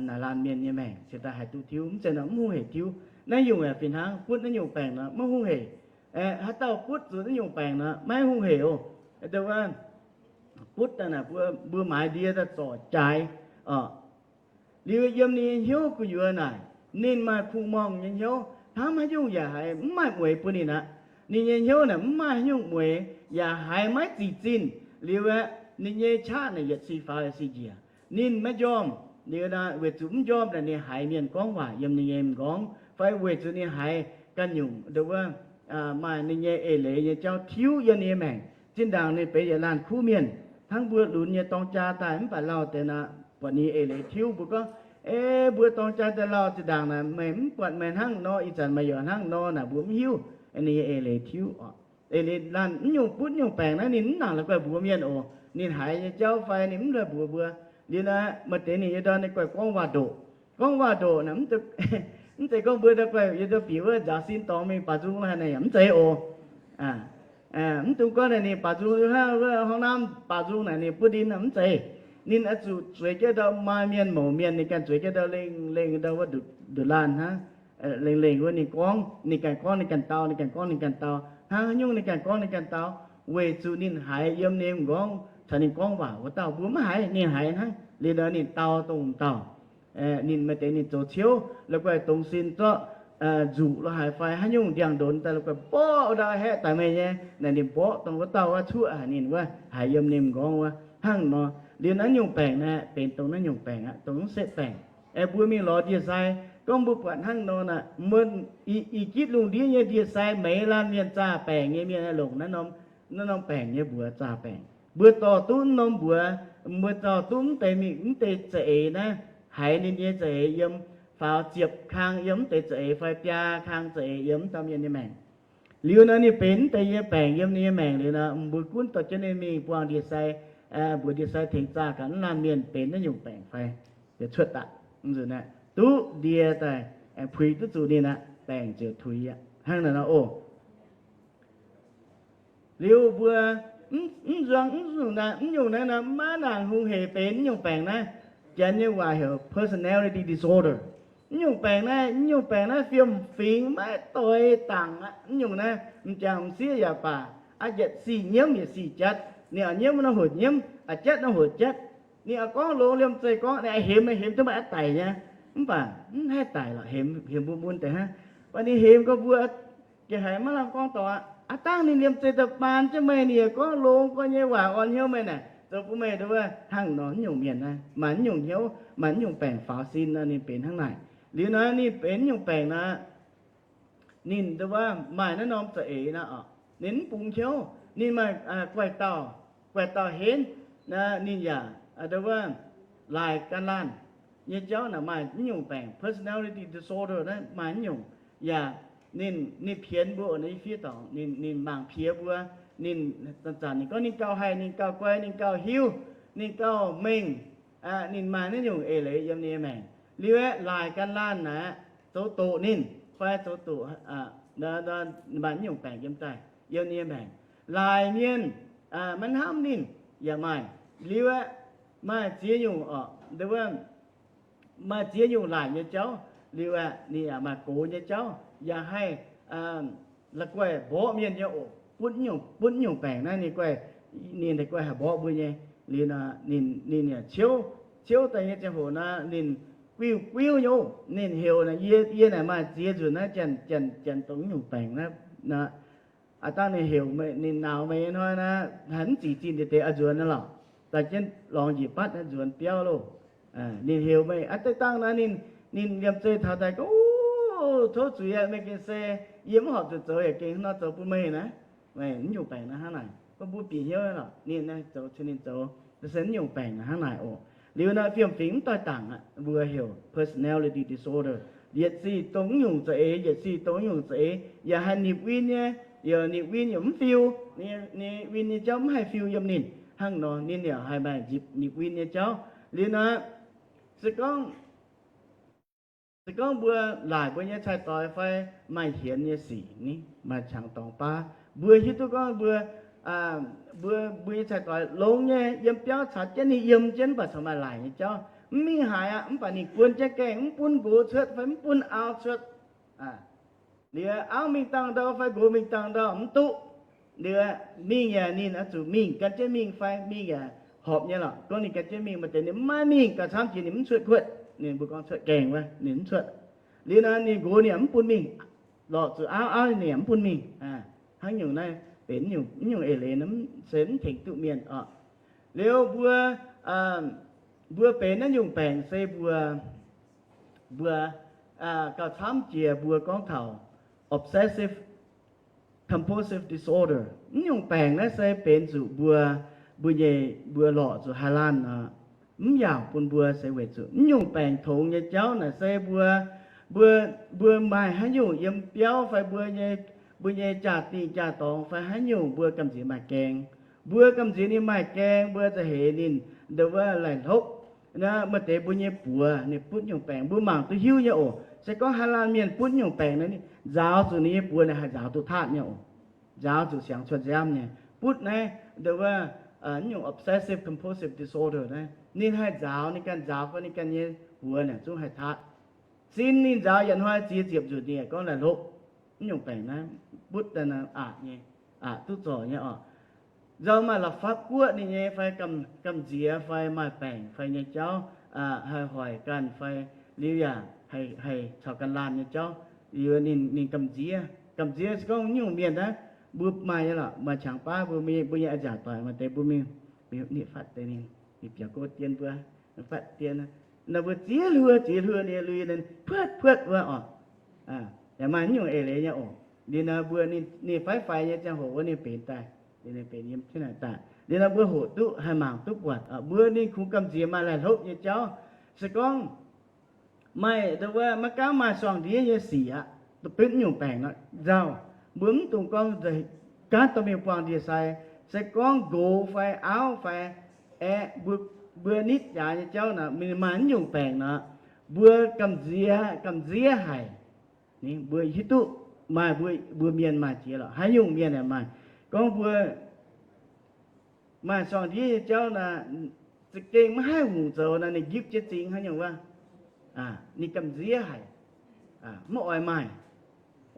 naaic laanh mienh nyei maengc cingx daaih haih duqv tiuv. Mv zeiz nor mv hungh hec tiuv. Naaiv nyungc yaac fih hnangv, butv naaiv nyungc baengc nor maiv hungh hec. Haaix dauh butv zuqc naaiv nyungc baengc nor maiv hungh hec oc. Butv daaih naaic mbuo, mbuo maaiz ndie daaih zorc jaaix oc. Liuz yiem ninh nyei hnyouv gu'nyuoz naaic, ninh maaih kungx-morngh nyei hnyouv, hnamv haaix nyungc yaac haiz mv maaih mueix bun ninh aqv. Ninh nyei hnyouv naaic mv maaih haaix nyungc mueix, yaac haiz maiv zic zinh. Liuz aeqv, ninh nyei qaqv naaic yietc si faaux yietc si njiec. Ninh maiv njormh. Liuz naaic weic zuqc mv njormh naaic ninh haiz mienh gorngv waac yiem ninh nyei m'nqorngv, fai weic zuqc ninh haiz ganh nyungc nduov wuov maaih ninh nyei eix leiz nyei jauv tiuv yiem ninh nyei maengc. Zinh ndaangc ninh benx yietc laanh kuv mienh, hnangv mbuo lunx nyei dorng jaa daaih mv baac lauh deix nor, buatc ninh eix leiz tiuv, mbuo gorngv, Ei, mbuo dorng jaa daaih lauh zinh ndaangc naaic, meih mv buatc meih hnangv nor, ih zanc meih yaac hnangv nor naaic, mbuo mv hiuv. Ninh nyei eix leiz tiuv oc. Eix leiz laanh mv nyungc butv nyungc baengc naaiv ninh mv nangc la'guaih mbuox mienh oc. Ninh haiz nyei jauv fai ninh mv la'guaih mbuox mbuo. Liuz naaic maaih deix ninh nyei ndorn ninh guaih gorngv waac-ndoqc. Gorngv waac-ndoqc naaic mv, Mv zeiz gorngv mbuo daaih guaih yie duqv bieqc wuov nzaaux sin dorngx mingh baaux nzung haaix naaic, mv zeiz oc. Mv dungx gorngv naaic ninh baaux nzung hnangv wuov horngh naamv baaux nzung naaic ninh buov ndin, mv zeiz. Ninh oix zuqc zueiz jienv ndau maaih mienh mouc mienh, ninh ganh zueiz jienv ndau lengh lengh ndau wuov nduqc laanh hnangv. Lengh lengh wuov ninh gorngv, ninh ganh gorngv ninh ganh dau, ninh ganh gorngv ninh ganh dau, hnangv haaix nyungc ninh ganh gorngv ninh ganh dau, weic zuqc ninh haiz yiem ninh m'nqorngv caux ninh gorngv waac wuov dauh. Mbuo maiv haiz, ninh haiz hnangv. Liuz nor ninh dau dongh dauh, ninh maaih deix ninh zoux ciouv, la'guaih dongz sin zorqv nzuqc lo haaix fai haaix nyungc ndiangx-ndonx daaih, la'guaih mborqv ndau haeqv daaih meih nyei, naaic ninh mborqv dongh wuov dauh wuov cuoqv haic ninh wuov, haiz yiem ninh m'nqorngv wuov hnangv nor. Liuz naaiv nyungc baengc naaiv benx dongh naaiv nyungc baengc aqv, dongh mv setv baengc. Aengx mbuo mingh lorz ndie-sai, gorngv mbuo buatc hnangv nor naaic, mbuo i, i gitv lungh ndiev nyei ndie-sai, meix laanh mienh zaah baengc nyei mienh aah, longc naaiv norm, naaiv norm baengc nyei mbuox zaah baengc. Mbuo dorh duqv mv norm mbuox, mbuo dorh duqv mv deix mingh, mv deix za'eix naaiv, haiz ninh nyei za'eix yiem, faaux ziepc kang yiem mv deix za'eix fai biaa kang za'eix yiem mv dauh mienh nyei maengc. Liuz nor ninh benx mv deix nyei baengc yiem ninh nyei maengc liuz nor, mbuo gunv dorh jienv ninh mingh buangh ndie-sai, mbuox ndie-sai tengx zaah gaax mv laanh mienh benx naaiv nyungc baengc fai, ziouc cuotv daaih. Mv nzunc aeqv, duqv ndie daaih, aengx puix duqv zuqc ninh aqv, baengc ziouc tuix aqv. Hnangv naaic nor oc. Liuz mbuo mv nzuangx mv nyungc naaiv, mv nyungc naaiv nor maiv nangc hungh heic benx mv nyungc baengc naaiv. Janx nyei waac heuc personality disorder. Mv nyungc baengc naaiv, mv nyungc baengc naaiv fiem-fingx maiv doix dangc aqv. Mv nyungc naaiv m'jangc m'sieqv yaac baac, a'jatc sic nyiemv yietc sic jatv, ninh a'nyiemv nor hoc nyiemv, a'jatv nor hoc jatv. Ninh a'gorngv longx liemh zeih gorngv, ninh a'hemx, hemx duqv maaih a'daic nyei. Mv baac mv haih daic lorqc, hemx, hemx mbuo mun deix hnangv. Mv baac ninh hemx gorngv mbuo geh haiz maiv lamh gorngv dorngc aqv. Aav dangh ninh liemh zeih daaih baan jienv meih, ninh yaac gorngv longx gorx nyei waac orn hnyouv meih naaic, zoux bun meih nduov hnangv nor. Mv nyungc mienh naaiv maaih mv nyungc hnyouv, maaih mv nyungc baengc faaux sin nor, ninh benx hnangv naaic. Liuz nor ninh benx mv nyungc baengc nor, ninh nduov maaih naaiv norm za'eix nor, ninh mv bungx hnyouv, ninh maaih guaih dauh, guaih dauh henv, ninh yaac nduov laaix gan laanh nyei jauv naaic maaih mv nyungc baengc personality disorder naaiv maaih mv nyungc. Yaac ninh, ninh pienx mbuo oc, naaiv fiev dorngc, ninh, ninh mangc piex mbuo. Ninh zanc-zanc ninh gorngv ninh gauh haih, ninh gauh guai, ninh gauh hiuv, ninh gauh mengh, ninh maaih naaiv nyungc eix leiz yiem ninh nyei maengc. Liuz aeqv, laaix gan laanh naaic zoux doqc ninh fai zoux doqc, maaih naaiv nyungc baengc yiem daaih yiem ninh nyei maengc. Laaix mienh maiv hnamv ninh yaac maaih. Liuz aeqv, maaih ziex nyungc oc, maaih ziex nyungc laaic nyei jauv. Liuz aeqv, ninh yaac maaih gox nyei jauv, yaac haih la'guaih mborqv mienh nyei oc, butv, butv nyungc baengc naaiv ninh guaih, ninh daaih guaih haih mborqv mbuo nyei. Liuz nor ninh, ninh yaac ciouv, ciouv daaih nyei ziangh hoc nor ninh guiuv guiuv nyei oc. Ninh heuc naaic, yie, yie naaic maaih ziex nzunc naaiv janx, janx, janx dongh nyungc baengc naaiv. Aav dangh ninh heuc meih, ninh nauz meih nyei hnoi naaiv, haih mv zic zinh deix deix oix nzuonx naaiv lorqc. Daaih jienv lorngx njiec batv naaiv nzuonx biauv loh. Ninh heuc meih aqv. Deix dangh naaiv ninh, ninh liemh zeih taux daaih gorngv, tov zuiz aqv, meih gengh se, yie mv horpc zuqc zoux yaac gengh hnangv nor zoux bun meih naaiv. Mv nyungc baengc naaiv hnangv naaic, gorngv mbuo bieqc hnyouv lorqc, ninh naaiv zoux cin ninh zoux, se mv nyungc baengc naaiv hnangv naaic oc. Liuz naaiv fiem-fingx mv doix dangc aqv, mbuo heuc personality disorder. Yietc sic dongh mv nyungc za'eix, yietc sic dongh mv nyungc za'eix, yaac haih nipc win nyei, yaac nipc win yaac mv fiu, ninh win nyei jauv mv haih fiu yiem ninh. Hnangv nor ninh yaac haih maaih nipc win nyei jauv. Liuz naaiv, se gorngv se gorngv mbuo laaic mbuo nyei cai-doix fai maaih hienx nyei sic ni, maaih qangx dorngx baav, mbuo hiuv duqv gorngv mbuo, mbuo, mbuo nyei cai-doix longx nyei, yiem biauv caux jienv ninh yiem jienv, mv baac corc maaih laaic nyei jauv. Mv mingh haaix aqv, mv baac ninh guon jienv gaengh, mv bun nqox cuotv fai mv bun auv cuotv. Liuz auv mingh dangh ndau fai nqox mingh dangh ndau mv duqv. Liuz mingh yaac ninh oix zuqc mingh gan jienv mingh fai mingh yaac horpc nyei lorqc. Gorngv ninh gan jienv mingh maaih deix ninh mv maiv mingh, gauh camv jiex ninh mv cuotv kuotv, ninh mbuo gorngv cuotv gaengh wuov ninh mv cuotv. Liuz nor ninh nqox ninh yaac mv bun mingh, lorqc zuqc auv, auv ninh yaac mv bun mingh. Hnangv nyungc naaiv benx mv nyungc eix leiz se mv tengx duqv mienh oc. Liuz mbuo, mbuo benx naaiv nyungc baengc se mbuo, mbuo gauh camv jiex mbuo gorngv taux obsessive compulsive disorder. Mv nyungc baengc naaiv se benx zuqc mbuo, mbuo nyei, mbuo lorqc zuqc haaix laanh nor, mv yaauc bun mbuo se weic zuqc mv nyungc baengc tongx nyei jauv naaic se mbuo, mbuo, mbuo maaih haaix nyungc yiem biauv fai mbuo nyei, mbuo nyei jaa-dingh jaa-dorngx fai haaix nyungc mbuo gamh nziex maaih gaeng. Mbuo gamh nziex ninh maaih gaeng, mbuo za'heix ninh nduov laih hlopv, Maaih deix mbuo nyei buoz ninh butv nyungc baengc, mbuo mangc duqv hiuv nyei oc. Se gorngv haaix laanh mienh butv nyungc baengc nor, nzaaux zuqc ninh nyei buoz ninh haih nzaaux duqv taatv nyei oc. Nzaaux zuqc siangx cuotv nziaamv nyei. Butv naaiv, the, wuov, nyungc obsessive compulsive disorder naaiv, ninh haih nzaaux, ninh ganh nzaaux gorngv ninh ganh nyei buoz naaic zungv haih taatv. Sin ninh nzaaux yietc hnoi ziex ziepc nzunc ninh gorngv laih hlopv. Mv nyungc baengc naaiv butv daaih aqc nyei, aqc duqv zorc nyei oc. Nzauh maaih la'fapv guoqv ninh nyei fai gamh nziex fai maaih baengc fai nyei jauv, haih hoic ganh fai liuz yaac haih caux ganh laanh nyei jauv, liuz ninh, ninh gamh nziex. Gamh nziex se gorngv nyungc mienh naaiv, mbuo maaih nyei lorqc, maaih qangx baav mbuo, mbuo nyei a'nziaauc doic maaih deix mbuo mingh, mingh fatv deix ninh, ninh biaux gouv dien mbuo, fatv dien, naaiv mbuo ziex hluo ziex hluo ninh lui ninh puotv puotv wuov oc. Yaac maaih nyungc eix leiz nyei oc. Liuz nor mbuo ninh faix faix nyei ziangh hoc wuov ninh benx daaih, ninh benx yiem jienv naaic daaih. Liuz nor mbuo hoqc duqv haih mangc duqv buatc mbuo ninh kungx gamh nziex maaih laih hlopv nyei jauv. Se gorngv maaih, wuov, maiv gaamv maaih suangx ndiev nyei sic aqv, duqv benx nyungc baengc nor nzauh. Mbuo mv dungx gorngv gaanv dorh mingh buangh ndie-sai. Se gorngv nqox fai auv fai aeqv, mbuo nitv jaax nyei jauv nor, ninh maaih mv nyungc baengc nor, mbuo gamh nziex, gamh nziex haic. Mbuo hiuv duqv maaih mbuo, mbuo mienh maaih jiex lorqc, haaix nyungc mienh aeqv maaih. Gorngv mbuo maaih suangx ndiev nyei jauv nor, za'gengh maiv haih hungx zoux nor, ninh njipv jienv zingx haaix nyungc wuov, ninh gamh nziex haic, maiv oix maaih.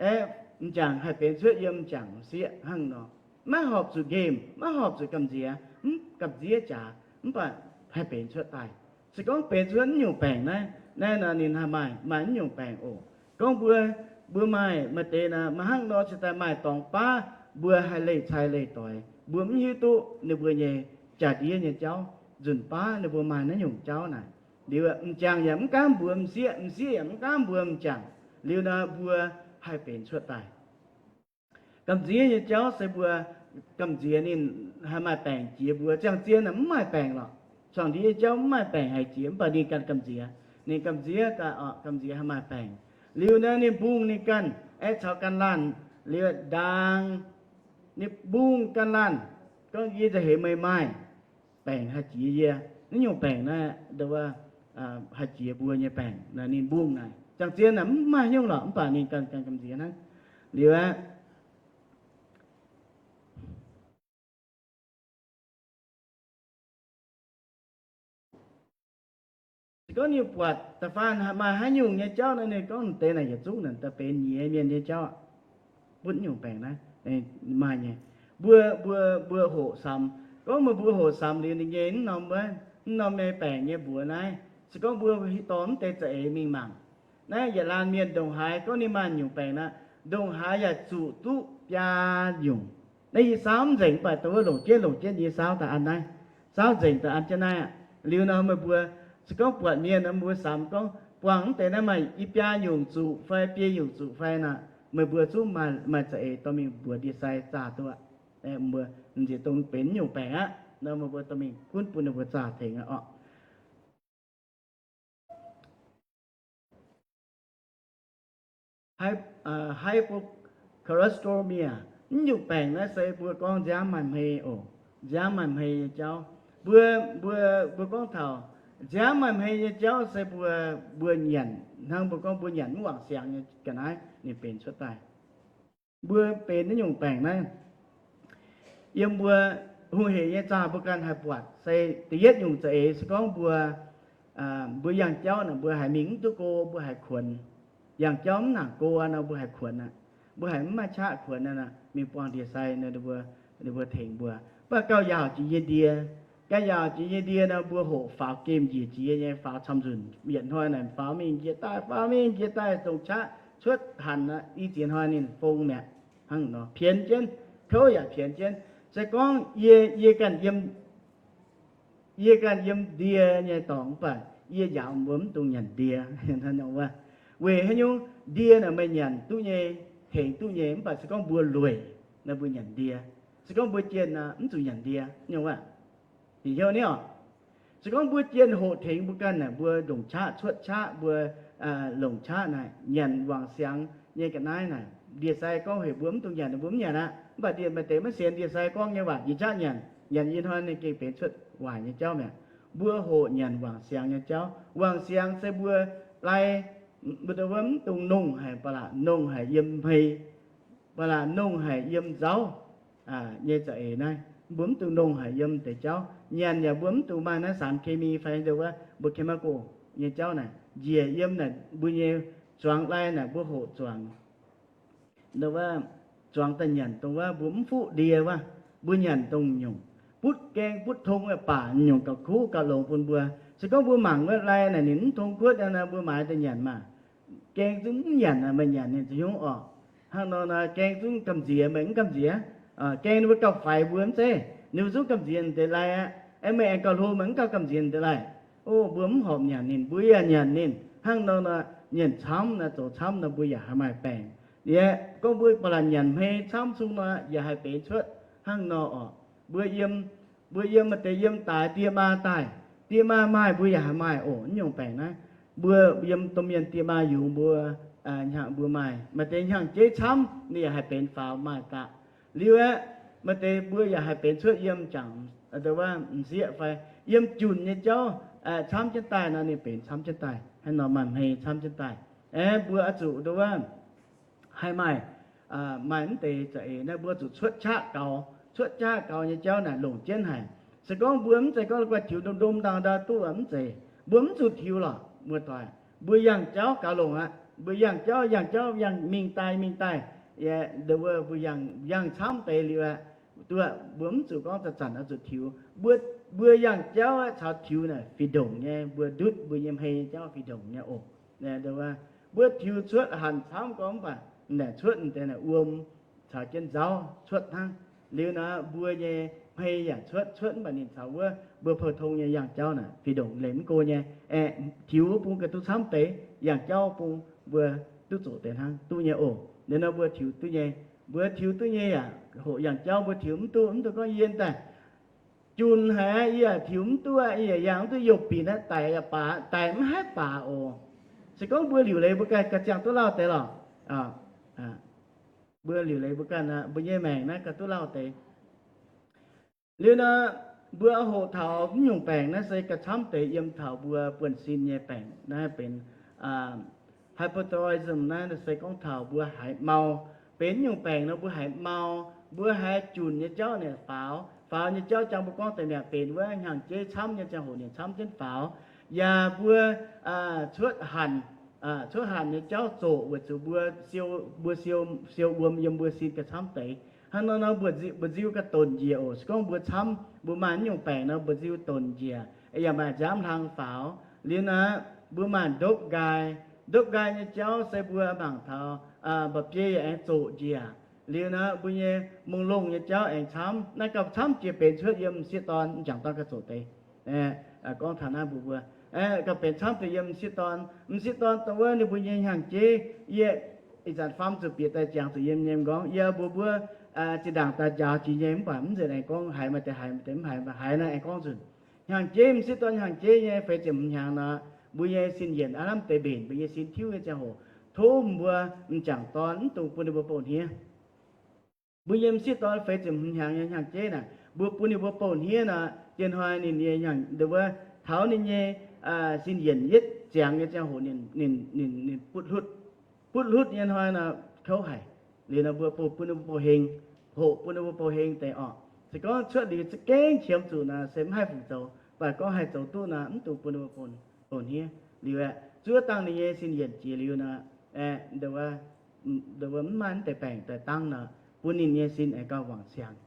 Aeqv, m'jangc haih benx cuotv yiem m'jangc m'sieqv hnangv nor, maiv horpc zuqc nqemh, maiv horpc zuqc gamh nziex, mv gamh nziex jaax, mv baac haih benx cuotv daaih. Se gorngv benx cuotv mv nyungc baengc naaiv, naaiv nor ninh haih maaih, maaih mv nyungc baengc oc. Gorngv mbuo, mbuo maaih, maaih deix nor, maaih hnangv nor cingx daaih maaih dorngx baav, mbuo haih leih cai leih doix, mbuo mv hiuv duqv ninh mbuo nyei jaa-ndiev nyei jauv. Nzunc baav ninh mbuo maaih naaiv nyungc jauv naaic, liuz m'jangc yaac mv gaamv mbuox m'sieqv, m'sieqv yaac mv gaamv mbuox m'jangc, liuz nor mbuo haih benx cuotv daaih. Gamh nziex nyei jauv se mbuo gamh nziex ninh haih maaih baengc jiex mbuo. Ziangh zien naaic mv maaih baengc lorqc. Suangx ndiev nyei jauv mv maaih baengc haiz jiex, mv baac ninh ganh gamh nziex. Ninh gamh nziex, gamh nziex haih maaih baengc. Liuz naaiv ninh mbungh ninh ganh, aeqv, caux ganh laanh, liuz ndaangc ninh mbungh ganh laanh, gorngv, Yie nzauh heix meih maaih baengc haih jiex yie. Naaiv nyungc baengc naaiv, haih jiex mbuo nyei baengc naaic, ninh mbungh naaic. Ziangh zien naaic mv maaih nyungc lorqc, mv baac ninh ganh, ganh gamh nziex hnangv. Liuz aqv, se gorngv ninh buatc da'faanh maaih haaix nyungc nyei jauv nor, ninh gorngv deix naaic yietc zungv naaic daaih benx nyiex mienh nyei jauv. Butv nyungc baengc naaiv maaih nyei. Mbuo, mbuo, mbuo hoqc samx. Gorngv meih mbuo hoqc samx liuz ninh nyei mv norm wuov, mv norm nyei baengc nyei mbuox naaiv, se gorngv mbuo hiuv dorh mv deix za'eix mingh mangc. Naaiv yietc laanh mienh ndongc haaix gorngv ninh maaih nyungc baengc nor, ndongc haaix yaac zuqc duqv biaa nyungc. Naaiv yie saauv mv nzengc, mv baac dongh wuov longc jienv longc jienv yie saauv daaih an naaiv. Saauv nzengc daaih an jienv naaiv aqv. Liuz nor meih mbuo se gorngv buatc mienh nor, mbuo samx gorngv buangh mv deix naaiv maaih i biaa nyungc zuqc fai biei nyungc zuqc fai nor, meih mbuo zungv maaih za'eix dorh mingh mbuox ndie-sai zaah duqv aqv. Mbuo m'nziex dongh benx nyungc baengc aqv nor, meih mbuo dorh mingh gunv bun ninh mbuo zaah tengx aqv orqc. Hypocholesterolemia, mv nyungc baengc naaiv se mbuo gorngv nziaamv maaih hmei oc. Nziaamv maaih hmei nyei jauv, mbuo, mbuo, mbuo gorngv taux nziaamv maaih hmei nyei jauv se mbuo, mbuo nyanc hnangv mbuo gorngv mbuo nyanc mv wangc siangx nyei ga'naaiv ninh benx cuotv daaih. Mbuo benx naaiv nyungc baengc naaiv, yiem mbuo hungh heic nyei zaah mbuo ganh haih buatc. Se da'yietv nyungc za'eix se gorngv mbuo, mbuo yangh jauv naaic mbuo haiz mingh mv duqv go, mbuo haiz kuonx. Yangh jauv mv nangc go nor mbuo haiz kuonx aqv. Mbuo haiz mv maaih qaqv kuonx nor, mingh buangh ndie-sai nor, ninh mbuo tengx mbuo. Mv baac gauh yaauc jiex nyei ndie, gauh yaauc jiex nyei ndie nor, mbuo hoqc faaux gemh njiec jiex nyei, faaux camv nzunc. Yietc hnoi naaic faaux mingh njiec daaih, faaux mingh njiec daaih, dongh qaqv cuotv hanc aqv, i ziex hnoi ninh fong mi'aqv. Hnangv nor pienx jienv, kouv yaac pienx jienv. Se gorngv yie, yie ganh yiem yie ganh yiem ndie nyei dorngx, mv baac yie njaaux mbuo mv dungx nyanc ndie. Weic haaix nyungc? Ndie naaic meih nyanc duqv nyei, tengx duqv nyei. Mv baac se gorngv mbuo lueic nor, mbuo nyanc ndie. Se gorngv mbuo jienh nor, mv zuqc nyanc ndie nyungc aqv. Ih hnyouv ni oc. Se gorngv mbuo jienh hoqc tengx mbuo ganh naaic, mbuo longc qaqv cuotv qaqv, mbuo longc qaqv naaic nyanc wangc siangx nyei ga'naaiv naaic, ndie-sai gorngv heuc mbuo mv dungx nyanc, mbuo mv nyanc aqv. Mv baac ndie maaih deix maiv sienx ndie-sai gorngv nyei waac, njiec qaqv nyanc. Nyanc ih hnoi ninh gengh benx cuotv waaic nyei jauv mi'aqv. Mbuo hoqc nyanc wangc siangx nyei jauv. Wangc siangx se mbuo lai, mbuo mv dungx nongh haic, ba'laqc nongh haic yiem hmei, ba'laqc nongh haic yiem nzauv nyei za'eix naaiv. Mbuo mv dungx nongh haic yiem deix jauv. Nyanc yaac mbuo mv dungx maaih naaiv สารเคมี fai mbuo kema gox nyei jauv naaic njiec yiem naaic mbuo nyei zuangx lai naaic mbuo hoqc zuangx zuangx daaih nyanc dongh wuov mbuo mv fuqv ndie wuov, mbuo nyanc dongh nyungc butv gaeng butv tong, baac nyungc gauh kuv gauh longx bun mbuo. Se gorngv mbuo mangc wuov lai naaic ninh mv tong kuotv nor, mbuo maaiz daaih nyanc maah, gaeng zungv mv nyanc, meih nyanc ninh za'hnyungv orqc. Hnangv nor nor gaeng zungv gamh nziex, meih mv gamh nziex. Gaeng ninh mbuo gauh faix mbuo mv zeiz, ninh mbuo zungv gamh nziex deix lai aqv. Aeqv, meih aengx gauh hlo, meih mv gauh gamh nziex deix lai. O, mbuo mv horpc nyanc ninh, mbuo yaac nyanc ninh. Hnangv nor nor nyanc camv nor, zoux camv nor mbuo yaac haih maaih baengc. Yie gorngv mbuo ba'laqc nyanc hmei camv sung nor yaac haih benx cuotv hnangv nor orqc. Mbuo yiem, mbuo yiem maaih deix yiem daaix die maa daaih, die maa maaih mbuo yaac haih maaih oc. Naaiv nyungc baengc naaiv mbuo yiem domh mienh die maa yungz mbuo hnyangx mbuo maaih. Maaih deix hnyangx-jeiv camv ninh yaac haih benx faaux maaih daqc. Liuz aeqv, maaih deix mbuo yaac haih benx cuotv yiem jangc m'sieqv fai yiem junc nyei jauv camv jienv daaih nor ninh benx camv jienv daaih. Hnangv nor maaih hmei camv jienv daaih. Aeqv, mbuo oix zuqc ndo wuov haih maaih, maaih mv deix za'eix naaiv mbuo zuqc cuotv qaqv gaux. Cuotv qaqv gaux nyei jauv naaic longc jienv haic. Se gorngv mbuo mv zeiz gorngv guai tiux ndom-ndom ndau-ndau duqv mv zeiz. Mbuo mv zuqc tiux lorqc muoz-doic. Mbuo yangh jauv gaux longc aqv. Mbuo yangh jauv, yangh jauv, yangh mingh daaih, mingh daaih. Mbuo yangh, yangh camv deix liuz aqv. Duqv, mbuo mv zuqc gorngv zanc-zanc oix zuqc tiux. Mbuo, mbuo yangh jauv caux tiux naaic fih ndongc nyei. Mbuo ndutv mbuo nyei hmei nyei jauv fih ndongc nyei oc. Mbuo tiux cuotv hanc camv gorngv mv baac naaic cuotv deix naaic wuom caux jienv nzauv cuotv hnangv. Liuz nor mbuo nyei hmei yaac cuotv, cuotv mv baac ninh caux wuov mbuo pou-tong nyei yangh jauv naaic fih ndongc leiz mv go nyei. Aeqv, tiux wuov bung gauh duqv camv deix, yangh jauv bung mbuo duqv zoqc deix hnangv, duqv nyei oc. Liuz nor mbuo tiux duqv nyei, mbuo tiux duqv nyei yaac hoqc yangh jauv mbuo tiux mv duqv, mv duqv gorngv yie daaih junc haic, yie yaac tiux mv duqv, yie yaac yangh mv duqv, youh binc aqv, daic yaac baac, daic mv haih baac oc. Se gorngv mbuo liuc leiz mbuo ganh gauh ziangh duqv lauh deix lorqc. Mbuo liuc leiz mbuo ganh, mbuo nyei maengc naaiv gauh duqv lauh deix. Liuz nor, mbuo hoqc taux mv nyungc baengc naaiv se gauh camv deix yiem taux mbuo buonv-sin nyei baengc naaiv benx hypothyroidism naaiv se gorngv taux mbuo haiz mau. Benx mv nyungc baengc nor mbuo haiz mau, mbuo haiz junc nyei jauv ninh faaux. Faaux nyei jauv jangx mbuo gorngv deix mi'aqv, benx wuov hnyangx-jeiv camv nyei ziangh hoc ninh camv jienv faaux. Yaac mbuo cuotv hanc, cuotv hanc nyei jauv zoqc weic zuqc mbuo siou, mbuo siou, siou wuom yiem mbuo sin gauh camv deix. Hnangv nor nor mbuox nziu gauh donc njiec oc. Se gorngv mbuo camv, mbuo maaih mv nyungc baengc nor mbuox nziu donc njiec, yaac maaih nziaamv hlang faaux. Liuz nor, mbuo maaih ndopv nqaai. Ndopv nqaai nyei jauv se mbuo mangc taux mba'biei yaac aengx zoqc njiec. Liuz nor, mbuo nyei mongh longh nyei jauv aengx camv. Naaiv gauh camv jiex benx cuotv yiem m'sieqv dorn, m'jangc dorn gauh zoqc deix. Gorngv taux naaiv mbuo mbuo gauh benx camv deix yiem m'sieqv dorn. M'sieqv dorn dongh wuov ninh mbuo nyei hnyangx-jeiv, yie ih zanc faam zuqc bieqc daaih jangx zuqc yiem nyei m'nqorngv. Yie mbuo mbuo zinh ndaangc daaih njaaux jiex nyei mv baac mv nzunc aengx gorngv haiz maaih deix haiz, maaih deix mv haiz, haiz nor aengx gorngv nzunc. Hnyangx-jeiv, m'sieqv dorn hnyangx-jeiv nyei feix ziepc hmz hnyangx nor, mbuo nyei sin yienc aav lamh deix mbenc, mbuo nyei sin tiuv nyei ziangh hoc, tov mbuo m'jangc dorn mv dungx bun ninh mbuo bouh hniev. Mbuo nyei m'sieqv dorn feix ziepc hmz hnyangx nyei hnyangx-jeiv naaic, mbuo bun ninh mbuo bouh hniev nor, dien hnoi ninh nyei hnyangx, ndo wuov, taux ninh nyei sin yienc yietv ziangx nyei ziangh hoc ninh, ninh, ninh, ninh butv hlutv. Butv hlutv nyei hnoi nor, kouv haic. Liuz nor mbuo bun ninh mbuo bouh heng, hoqc bun ninh mbuo bouh heng deix orqc. Se gorngv cuotv liuz za'gengh qiemx zuqc nor se mv haih fungc zoux, mv baac gorngv haih zoux duqv nor, mv dungx bun ninh mbuo bouh hniev. Liuz aeqv, zuov dangh ninh nyei sin yienc jiex liuz nor, ndo wuov, mv maaih mv deix baengc daaih dangv nor, bun ninh nyei sin aengx gauh wangc siangx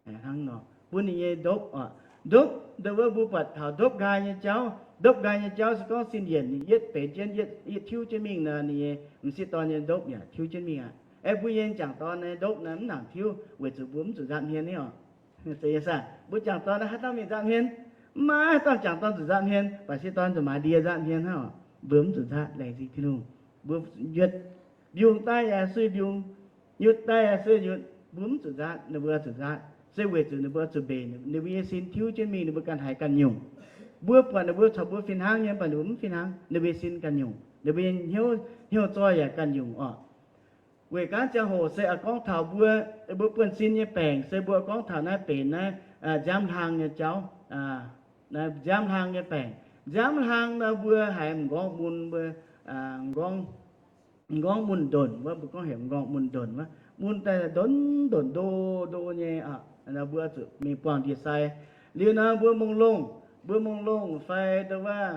hnangv nor. Bun ninh nyei ndopv oc, ndopv, ndo wuov mbuo buatc taux ndopv nqaai nyei jauv. Ndopv nqaai nyei jauv se gorngv sin yienc yietv benx jienv, yietv tiuv jienv mingh nor, ninh nyei m'sieqv dorn nyei ndopv yaac tiuv jienv mingh aqv. Aeqv, mbuo nyei m'jangc dorn nyei ndopv naaiv mv nangc tiuv weic zuqc mbuo mv zuqc nzaatv hmien ni oc. Mbuo jangc dorn haaix dauh mingh nzaatv hmien? Mv maaih haaix dauh m'jangc dorn zuqc nzaatv hmien, baac m'sieqv dorn zuqc maaiz ndie nzaatv hmien hnangv oc. Mbuo mv zuqc nzaatv, laengz zingh Tin-Hungh. Mbuo nyutc, mbiungc daaih yaac sueih mbiungc, nyutc daaih yaac sueih nyutc, mbuo mv zuqc nzaatv, ninh mbuo zuqc nzaatv se weic zuqc ninh mbuo zuqc mbenc, ninh mbuo nyei sin tiuv jienv mingh, ninh mbuo ganh haiz ganh nyungc. Mbuo buatc ninh mbuo caux mbuo fih hnangv nyei, mv baac ninh mbuo mv fih hnangv, ninh mbuo nyei sin ganh nyungc, ninh mbuo nyei hnyouv, hnyouv zoih yaac ganh nyungc oc. Weic gaanv ziangh hoc se oix gorngv taux mbuo, mbuo buonv-sin nyei baengc se mbuo gorngv taux naaiv benx naaiv nziaamv hlang nyei jauv. nziaamv hlang nyei baengc. Nziaamv hlang nor mbuo haiz m'nqorngv mun, mbuo m'nqorngv mun ndonc wuov, mbuo gorngv heuc m'nqorngv mun ndonc wuov, mun daaih ndonc ndonc ndo ndo nyei. Mbuo zuqc mingh buangh ndie-sai. Liuz nor mbuo mongh longh, mbuo mongh longh fai ndo wuov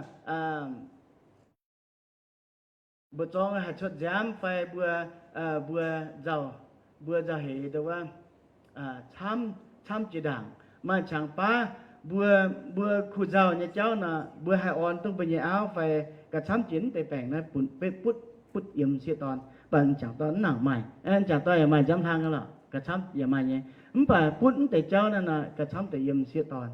mbuo zorngv haih cuotv nziaamv fai mbuo, mbuo nzauh, mbuo nzauh heix ndo wuov camv, camv jiex ndaangc. Maaih qangx baav mbuo, mbuo kuh nzauh nyei jauv nor, mbuo haih orn duqv mbuo nyei auv fai ga'camv jiex mv deix baengc naaiv bun, butv, butv yiem m'sieqv dorn. Mv baac m'jangc dorn mv nangc maaih. M'jangc dorn yaac maaih nziaamv hlang nyei lorqc, ga'camv yaac maaih nyei. Mv baac butv mv deix jauv naaiv nor, ga'camv deix yiem m'sieqv dorn.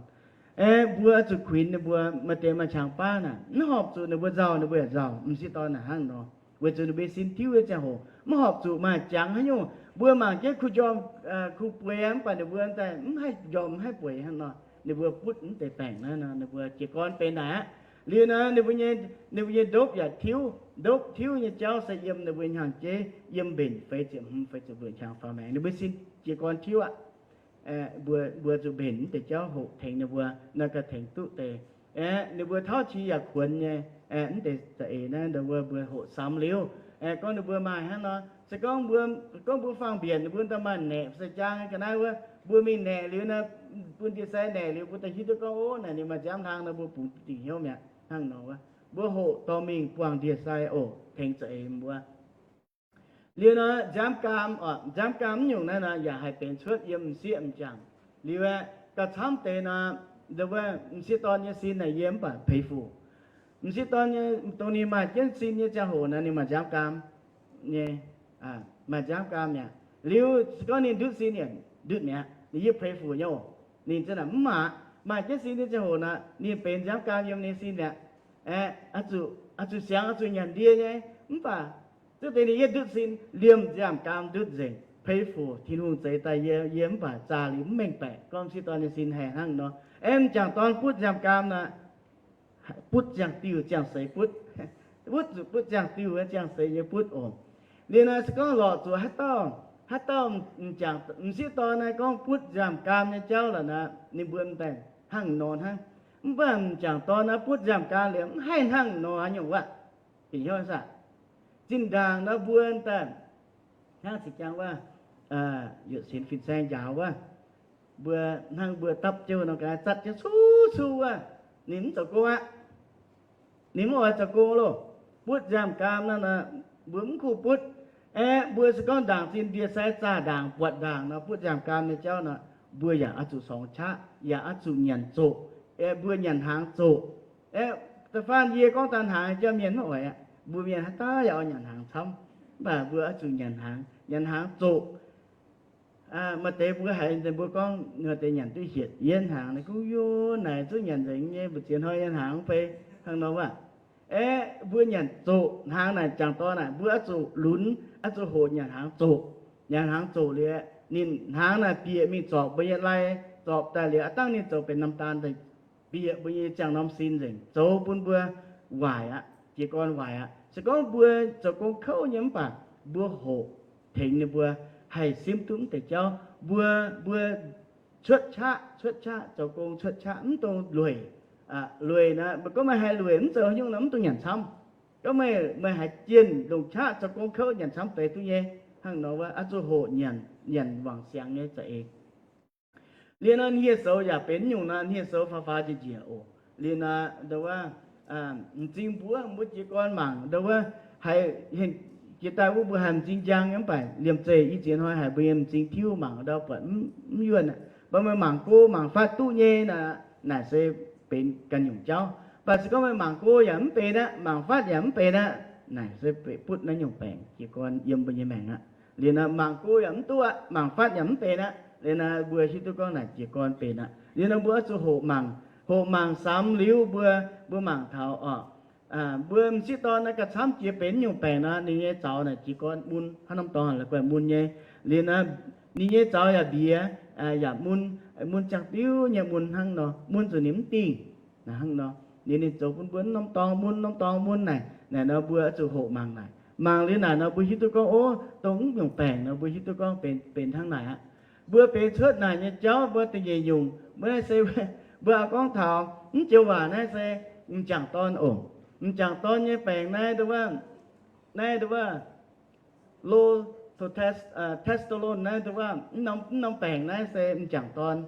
Aeqv, mbuo zuqc kuinx ninh mbuo. Maaih deix maaih qangx baav naaic, mv horpc zuqc ninh mbuo nzauh, ninh mbuo yaac nzauh. M'sieqv dorn naaic hnangv nor, weic zuqc ninh mbuo sin tiuv nyei ziangh hoc mv horpc zuqc maaih jangx haaix nyungc. Mbuo mangc jienv kuh njormh, kuh bueix, mv baac ninh mbuo daaih mv haih njormh, mv haih bueix hnangv nor. Ninh mbuo butv mv deix baengc naaiv nor, ninh mbuo jiez gorn benx naaic aqv. Liuz nor ninh mbuo nyei, ninh mbuo nyei ndopv yaac tiuv. Ndopv tiuv nyei jauv se yiem ninh mbuo hnyangx-jeiv, yiem mbenc feix ziepc hmz feix ziepc luoqc qangx faaux maengx, ninh mbuo sin jiez gorn tiuv aqv. Mbuo, mbuo zuqc mbenc mv deix jauv hoqc tengx ninh mbuo, naaiv ganh tengx duqv deix. Aeqv, ninh mbuo tauv qiex yaac kuonx nyei. Aeqv, mv deix za'eix naaiv ndo wuov mbuo hoqc samx liuz, aeqv, gorngv ninh mbuo maaih hnangv nor, se gorngv mbuo, gorngv mbuo faang-mbienc ninh mbuo daaih maaih naeqc se jaang ga'naaiv wuov, mbuo mingh naeqc liuz naaiv, bun ndie-sai naeqc liuz mbuo daaih hiuv duqv gorngv, ov, naaic ninh maaih nziaamv hlang nor mbuo bungx dingc hnyouv mi'aqv hnangv nor wuov. Mbuo hoqc dorh mingh buangh ndie-sai oc, tengx za'eix mbuo. Liuz nor nziaamv gaam, nziaamv gaam mv nyungc naaiv nor yaac haih benx cuotv yiem m'sieqv m'jangc. Liuz aeqv, gauh camv deix nor, ndo wuov m'sieqv dorn nyei sin naaic yie mv baac peix fuc. M'sieqv dorn nyei, dongh ninh maaih jienv sin nyei ziangh hoc nor ninh maaih nziaamv gaam nyei, maaih nziaamv gaam mi'aqv. Liuz se gorngv ninh ndutv sin yaac ndutv mi'aqv, ninh yie peix fuc nyei oc. Ninh za'naaic mv maaih, maaih jienv sin nyei ziangh hoc nor ninh benx nziaamv gaam yiem ninh sin mi'aqv. Aeqv, oix zuqc siangx, oix zuqc nyanc ndie nyei. Mv baac zuov deix ninh yietv ndutv sin, liemh nziaamv gaam ndutv nzengc, peix fuc. Tin-Hungh zeix daaih yie, yie mv baac zaah liuz mv mengh baeqc gorngv m'sieqv dorn nyei sin haih hnangv nor. Aeqv, m'jangc dorn butv nziaamv gaam nor, butv ziangh diuh ziangh seix butv. Butv zuqc butv ziangh diuh ziangh seix nyei butv oc. Liuz naaic se gorngv lorqc zuqc haaix dauh, haaix dauh m'jangc m'sieqv dorn naaiv gorngv butv nziaamv gaam nyei jauv lorqc nor, ninh mbuo m'daaih hnangv nor hnangv. Mv baac m'jangc dorn naaiv butv nziaamv gaam liuz mv haih hnangv nor nyungc wuov. Bieqc hnyouv saah? Zinh ndaangc nor mbuo daaih hnangv zinh jangx wuov, yietc sinx fin-saeng njaaux wuov, mbuo hnangv mbuo dapv jienv nor ga'naaiv zatv jienv cuv cuv wuov, ninh mv zoux gong aqv. Ninh mv oix zoux gong loh. Butv nziaamv gaam nor, mbuo mv kuh butv. Aeqv, mbuo se gorngv ndaangc zinh ndie-sai zaah ndaangc buatc ndaangc nor, butv nziaamv gaam nyei jauv nor, mbuo yaac oix zuqc sorngx qaqv, yaac oix zuqc nyanc zoqc. Aeqv, mbuo nyanc hnaangx zoqc. Aeqv, da'faanh yie gorngv daaih hnaangx jauv mienh mv oix aqv. Mbuo mienh haaix dauh yaac oix nyanc hnaangx camv. Mv baac mbuo oix zuqc nyanc hnaangx, nyanc hnaangx zoqc. Maaih deix mbuo haiz mbuo gorngv nor deix nyanc duqv hietc yienv hnaangx, ninh gorngv, Yo, naaic zungv nyanc nzengc nyei, mbu'ziex hnoi nyei hnaangx mv bei, hnangv nor wuov. Aeqv, mbuo nyanc zoqc hnaangx naaic, jangc dorn naaic, mbuo oix zuqc lunx, oix zuqc hoqc nyanc hnaangx zoqc. Nyanc hnaangx zoqc liuz, ninh hnaangx naaic bieqc mingh zorpc mbuo nyei lai, zorpc daaih liuz, aav dangh ninh zoux benx namh daan daaih bieqc mbuo nyei ziangh norm sin nzengc, zoux bun mbuo waaic aqv, jiez gorn waaic aqv. Se gorngv mbuo zoux gong kouv nyei mv baac mbuo hoqc tengx ninh mbuo haih simv duqv mv deix jauv. Mbuo, mbuo cuotv qaqv, cuotv qaqv, zoux gong cuotv qaqv, mv dungx lueic. Lueic nor, mbuo gorngv meih haiz lueic mv zoux haaix nyungc nor mv dungx nyanc camv. Gorngv meih, meih haiz jienh longc qaqv zoux gong kouv nyanc camv deix duqv nyei. Hnangv nor wuov, oix zuqc hoqc nyanc, nyanc wangc siangx nyei za'eix. Liuz nor, hniev-soux yaac benx nyungc nor, hniev-soux faaux faaux njiec njiec oc. Liuz nor, ndo wuov, m'zing mbuov, mbuo jiez gorn mangc, ndo wuov, haiz jiex daaih wuov mbuo haiz m'zing njang nyei mv baac liemh zeih i ziex hnoi haiz mbuo nyei m'zing tiuv mangc ndau buatc mv yuonh aqv. Mv baac meih mangc go mangc fatv duqv nyei nor, naaic se benx ganh nyungc jauv. Mv baac se gorngv meih mangc go yaac mv benx aqv, mangc fatv yaac mv benx aqv, naaic se butv naaiv nyungc baengc jiez gorn yiem mbuo nyei maengc aqv. Liuz nor, mangc go yaac mv duqv aqv, mangc fatv yaac mv benx aqv. Liuz nor, mbuo hiuv duqv gorngv naaic jiez gorn benx aqv. Liuz nor, mbuo oix zuqc hoqc mangc, hoqc mangc samx liuz mbuo, mbuo mangc taux oc, mbuo m'sieqv dorn naaiv gauh camv jiex benx nyungc baengc nor, ninh nyei zaux naaic jiez gorn mun, hnangv norm dorngx la'guaih mun nyei. Liuz nor, ninh nyei zaux yaac mbiex, yaac mun, mun ziangh diuv nyei mun hnangv nor, mun zuqc ninh mv dingh. Hnangv nor, ninh, ninh zoux bun mbuo norm dorngx mun, norm dorngx mun naaic, naaic nor mbuo oix zuqc hoqc mangc naaic. Mangc liuz naaic nor mbuo hiuv duqv gorngv, ov, dongh mv nyungc baengc nor mbuo hiuv duqv gorngv benx, benx hnangv naaic aqv. Mbuo benx cuotv naaic nyei jauv mbuo da'nyeic nyungc, mbuo naaiv se, Mbuo aah gorngv taux mv joux waac naaiv se m'jangc dorn oc. M'jangc dorn nyei baengc naaiv nduov, naaiv nduov, low to test, testosterone naaiv nduov, mv norm baengc naaiv se m'jangc dorn,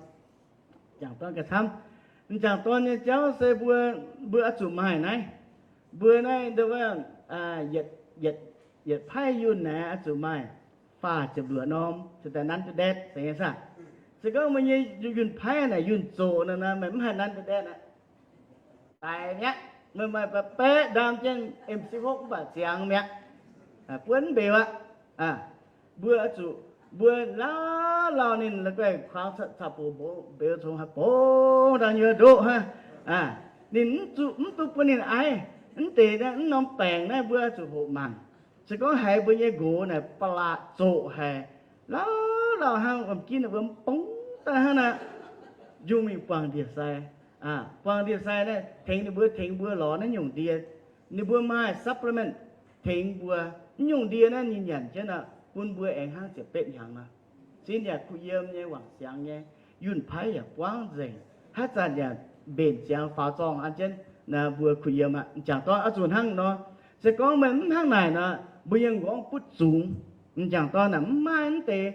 m'jangc dorn gauh camv. M'jangc dorn nyei jauv se mbuo, mbuo oix zuqc maaih naaiv. Mbuo naaiv nduov, yietc, yietc paaiv yunh naaiv oix zuqc maaih faah ziepc luoqc norm, se daaih nanv duqv ndetv se nyei saah. Se gorngv meih nyei yunh paaiv naaic yunh zoqc nor, meih mv haih nanv duqv ndetv aqv. Daic mi'aqv. Meih maaih baeqv ndaam jienv M C hopv mv baac ziangx mi'aqv. Buonv mv mbeux aqv. Mbuo oix zuqc, mbuo lauh lauh ninh la'guaih kuangx caqv-caqv boc mboz mbeux congx haih bongx ndau nyuoz ndoqv hnangv. Ninh mv duqv bun ninh aiv. Mv deix naaiv mv norm baengc naaiv mbuo zuqc hoqc mangc. Se gorngv haiz mbuo nyei nqox naaic ba'laqc zoqc haic, lauh lauh hnangv, wuom-ginv mbuo mv bongx daaih hnangv naaic, njungh mingh buangh ndie-sai. Buangh ndie-sai naaiv tengx ninh mbuo, tengx mbuo lorz naaiv nyungc ndie. Ninh mbuo maaih supplement tengx mbuo. Naaiv nyungc ndie naaiv ninh nyanc jienv aqv, bun mbuo aengx hnangv ziepc betv hnyangx nor. Sin yaac kuh yiem nyei, wangc siangx nyei, yunh paaiv yaac buangv nzengc, haaix zanc yaac mbenc ziangx faaux zorngh an jienv. Naaiv mbuo kuh yiem aqv. M'jangc dorn oix zuqc hnangv nor. Se gorngv meih mv hnangv naaic nor, mbuo yiem m'nqorngv butv zungx. M'jangc dorn naaic mv maaih mv deix,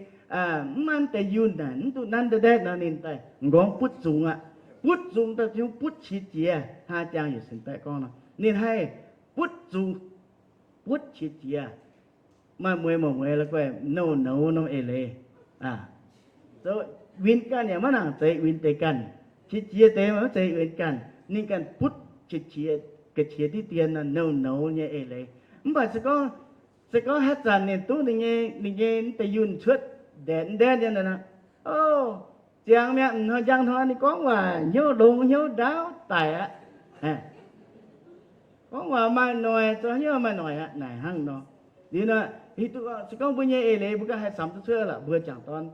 mv maaih mv deix yunh naaic mv duqv nanv ndetv nor, ninh daaih m'nqorngv butv zungx aqv. Butv zungx daaih butv qiex jiez, hnangv jang yietc cin baeqv gorngv nor, ninh haih butv zungx, butv qiex jiez. Maaih mueiz, maaih mueiz la'guaih nouh nouz norm eix leiz, win ganh yaac maiv nangc zeiz win deix ganh. Qiex jiez deix maiv zeiz win ganh. Ninh ganh butv qiex, ga'qiex diqv dien nor, nouh nouz nyei eix leiz. Mv baac se gorngv, se gorngv haaix zanc ninh duqv ninh nyei, ninh nyei deix yunh cuotv ndaetv ndaetv nyei nor, o, ziangx mi'aqv. M'hnoi njang hnoi ninh gorngv waac hnyouv longx hnyouv ndaauv daic aqv. Gorngv waac maaih noic, zoux hnyouv maaih noic aqv, naaic hnangv nor. Liuz nor, se gorngv mbuo nyei eix leiz mbuo ganh haih samx duqv cuotv lorqc, mbuo jangc dorn.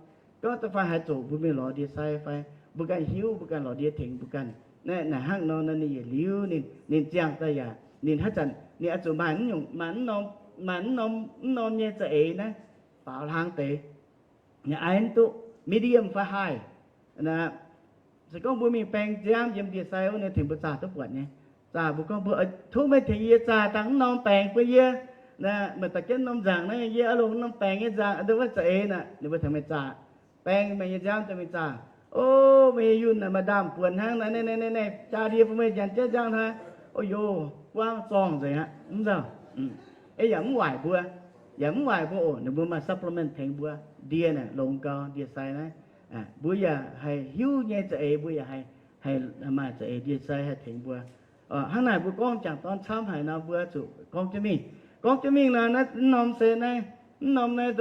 Gorngv da'faanh haaix zoqc mbuo mingh lorz ndie-sai fai, mbuo ganh hiuv, mbuo ganh lorz ndie tengx mbuo ganh. Naaiv, naaic hnangv nor, naaiv ninh yietc liuz ninh, ninh ziangh daaih yaac, ninh haaix zanc ninh oix zuqc maaih mv nyungc, maaih mv norm, maaih mv norm, mv norm nyei za'eix naaiv, faaux hlang deix. Yaac aiv mv duqv, medium fai high. Se gorngv mbuo mingh baeng nziaamv yiem ndie-sai wuov, ninh tengx mbuo zaah duqv buatc nyei. Zaah mbuo gorngv mbuo, tov meih tengx yie zaah dangh mv norm baengc bun yie. Meih daaih jienv norm nzaangc naaiv, yie oix longc norm baengc nyei nzangc, nduov wuov za'eix naaic, ninh mbuo tengx meih zaah. Baeng meih nyei nziaamv daaih mingh zaah. O, meih nyei yunh naaic maaih ndaamv-buonc hnangv naaiv, naaiv, naaiv, naaiv, jaa ndie bun meih nyanc jienv nzangv hnangv. O yo, buangv zorngh nzengc aqv, mv nzauh. Ei yaac mv waaic mbuo, yaac mv waaic mbuo oc. Ninh mbuo maaih supplement tengx mbuo. Ndie naaic longx gau, ndie-sai naaiv. Mbuo yaac haih hiuv nyei za'eix, mbuo yaac haih, haih maaih za'eix ndie-sai haih tengx mbuo. Hnangv naaic mbuo gorngv jangc dorn camv haic nor, mbuo zuqc gorngv jienv mingh. Gorngv jienv mingh nor, naaiv mv norm se naaiv, mv norm naaiv,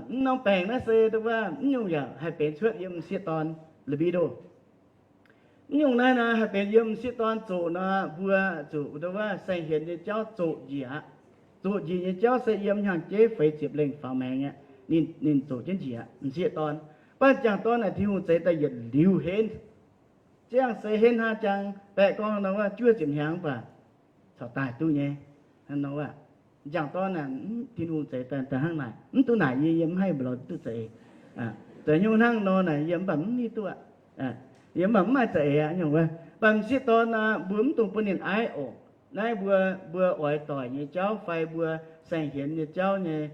mv norm baengc naaiv se mv nyungc yaac haih benx cuotv yiem m'sieqv dorn, libido. Mv nyungc naaiv nor haih benx yiem m'sieqv dorn zoqc nor, mbuo zuqc wuov saeng-hienx nyei jauv zoqc njiec aqv. Zoqc njiec nyei jauv se yiem hnyangx-jeiv feix ziepc lengh faaux maengx aqv. Ninh, ninh zoqc jienv njiec aqv, m'sieqv dorn. Mv baac jangc dorn naaic Tin-Hungh zeix daaih yietc liuz henv. Ziangh seix henv hnangv jang baeqv gorngv nor, juov ziepc hnyangx mv baac caux daaih duqv nyei. Hnangv nor, jangc dorn naaic, Tin-Hungh zeix daaih hnangv naaic, mv duqv naaic yie, yie mv haih mbuox lorz duqv za'eix. Za'gengh hnangv nor naaic yie mv baac mv hiuv duqv aqv. Yie mv baac mv maaih za'eix aqv nyungc wuov. Mv baac m'sieqv dorn naaic mbuo mv dungx bun ninh aiv oc. Naaiv mbuo, mbuo oix doic nyei jauv fai mbuo saeng-hienx nyei jauv nyei,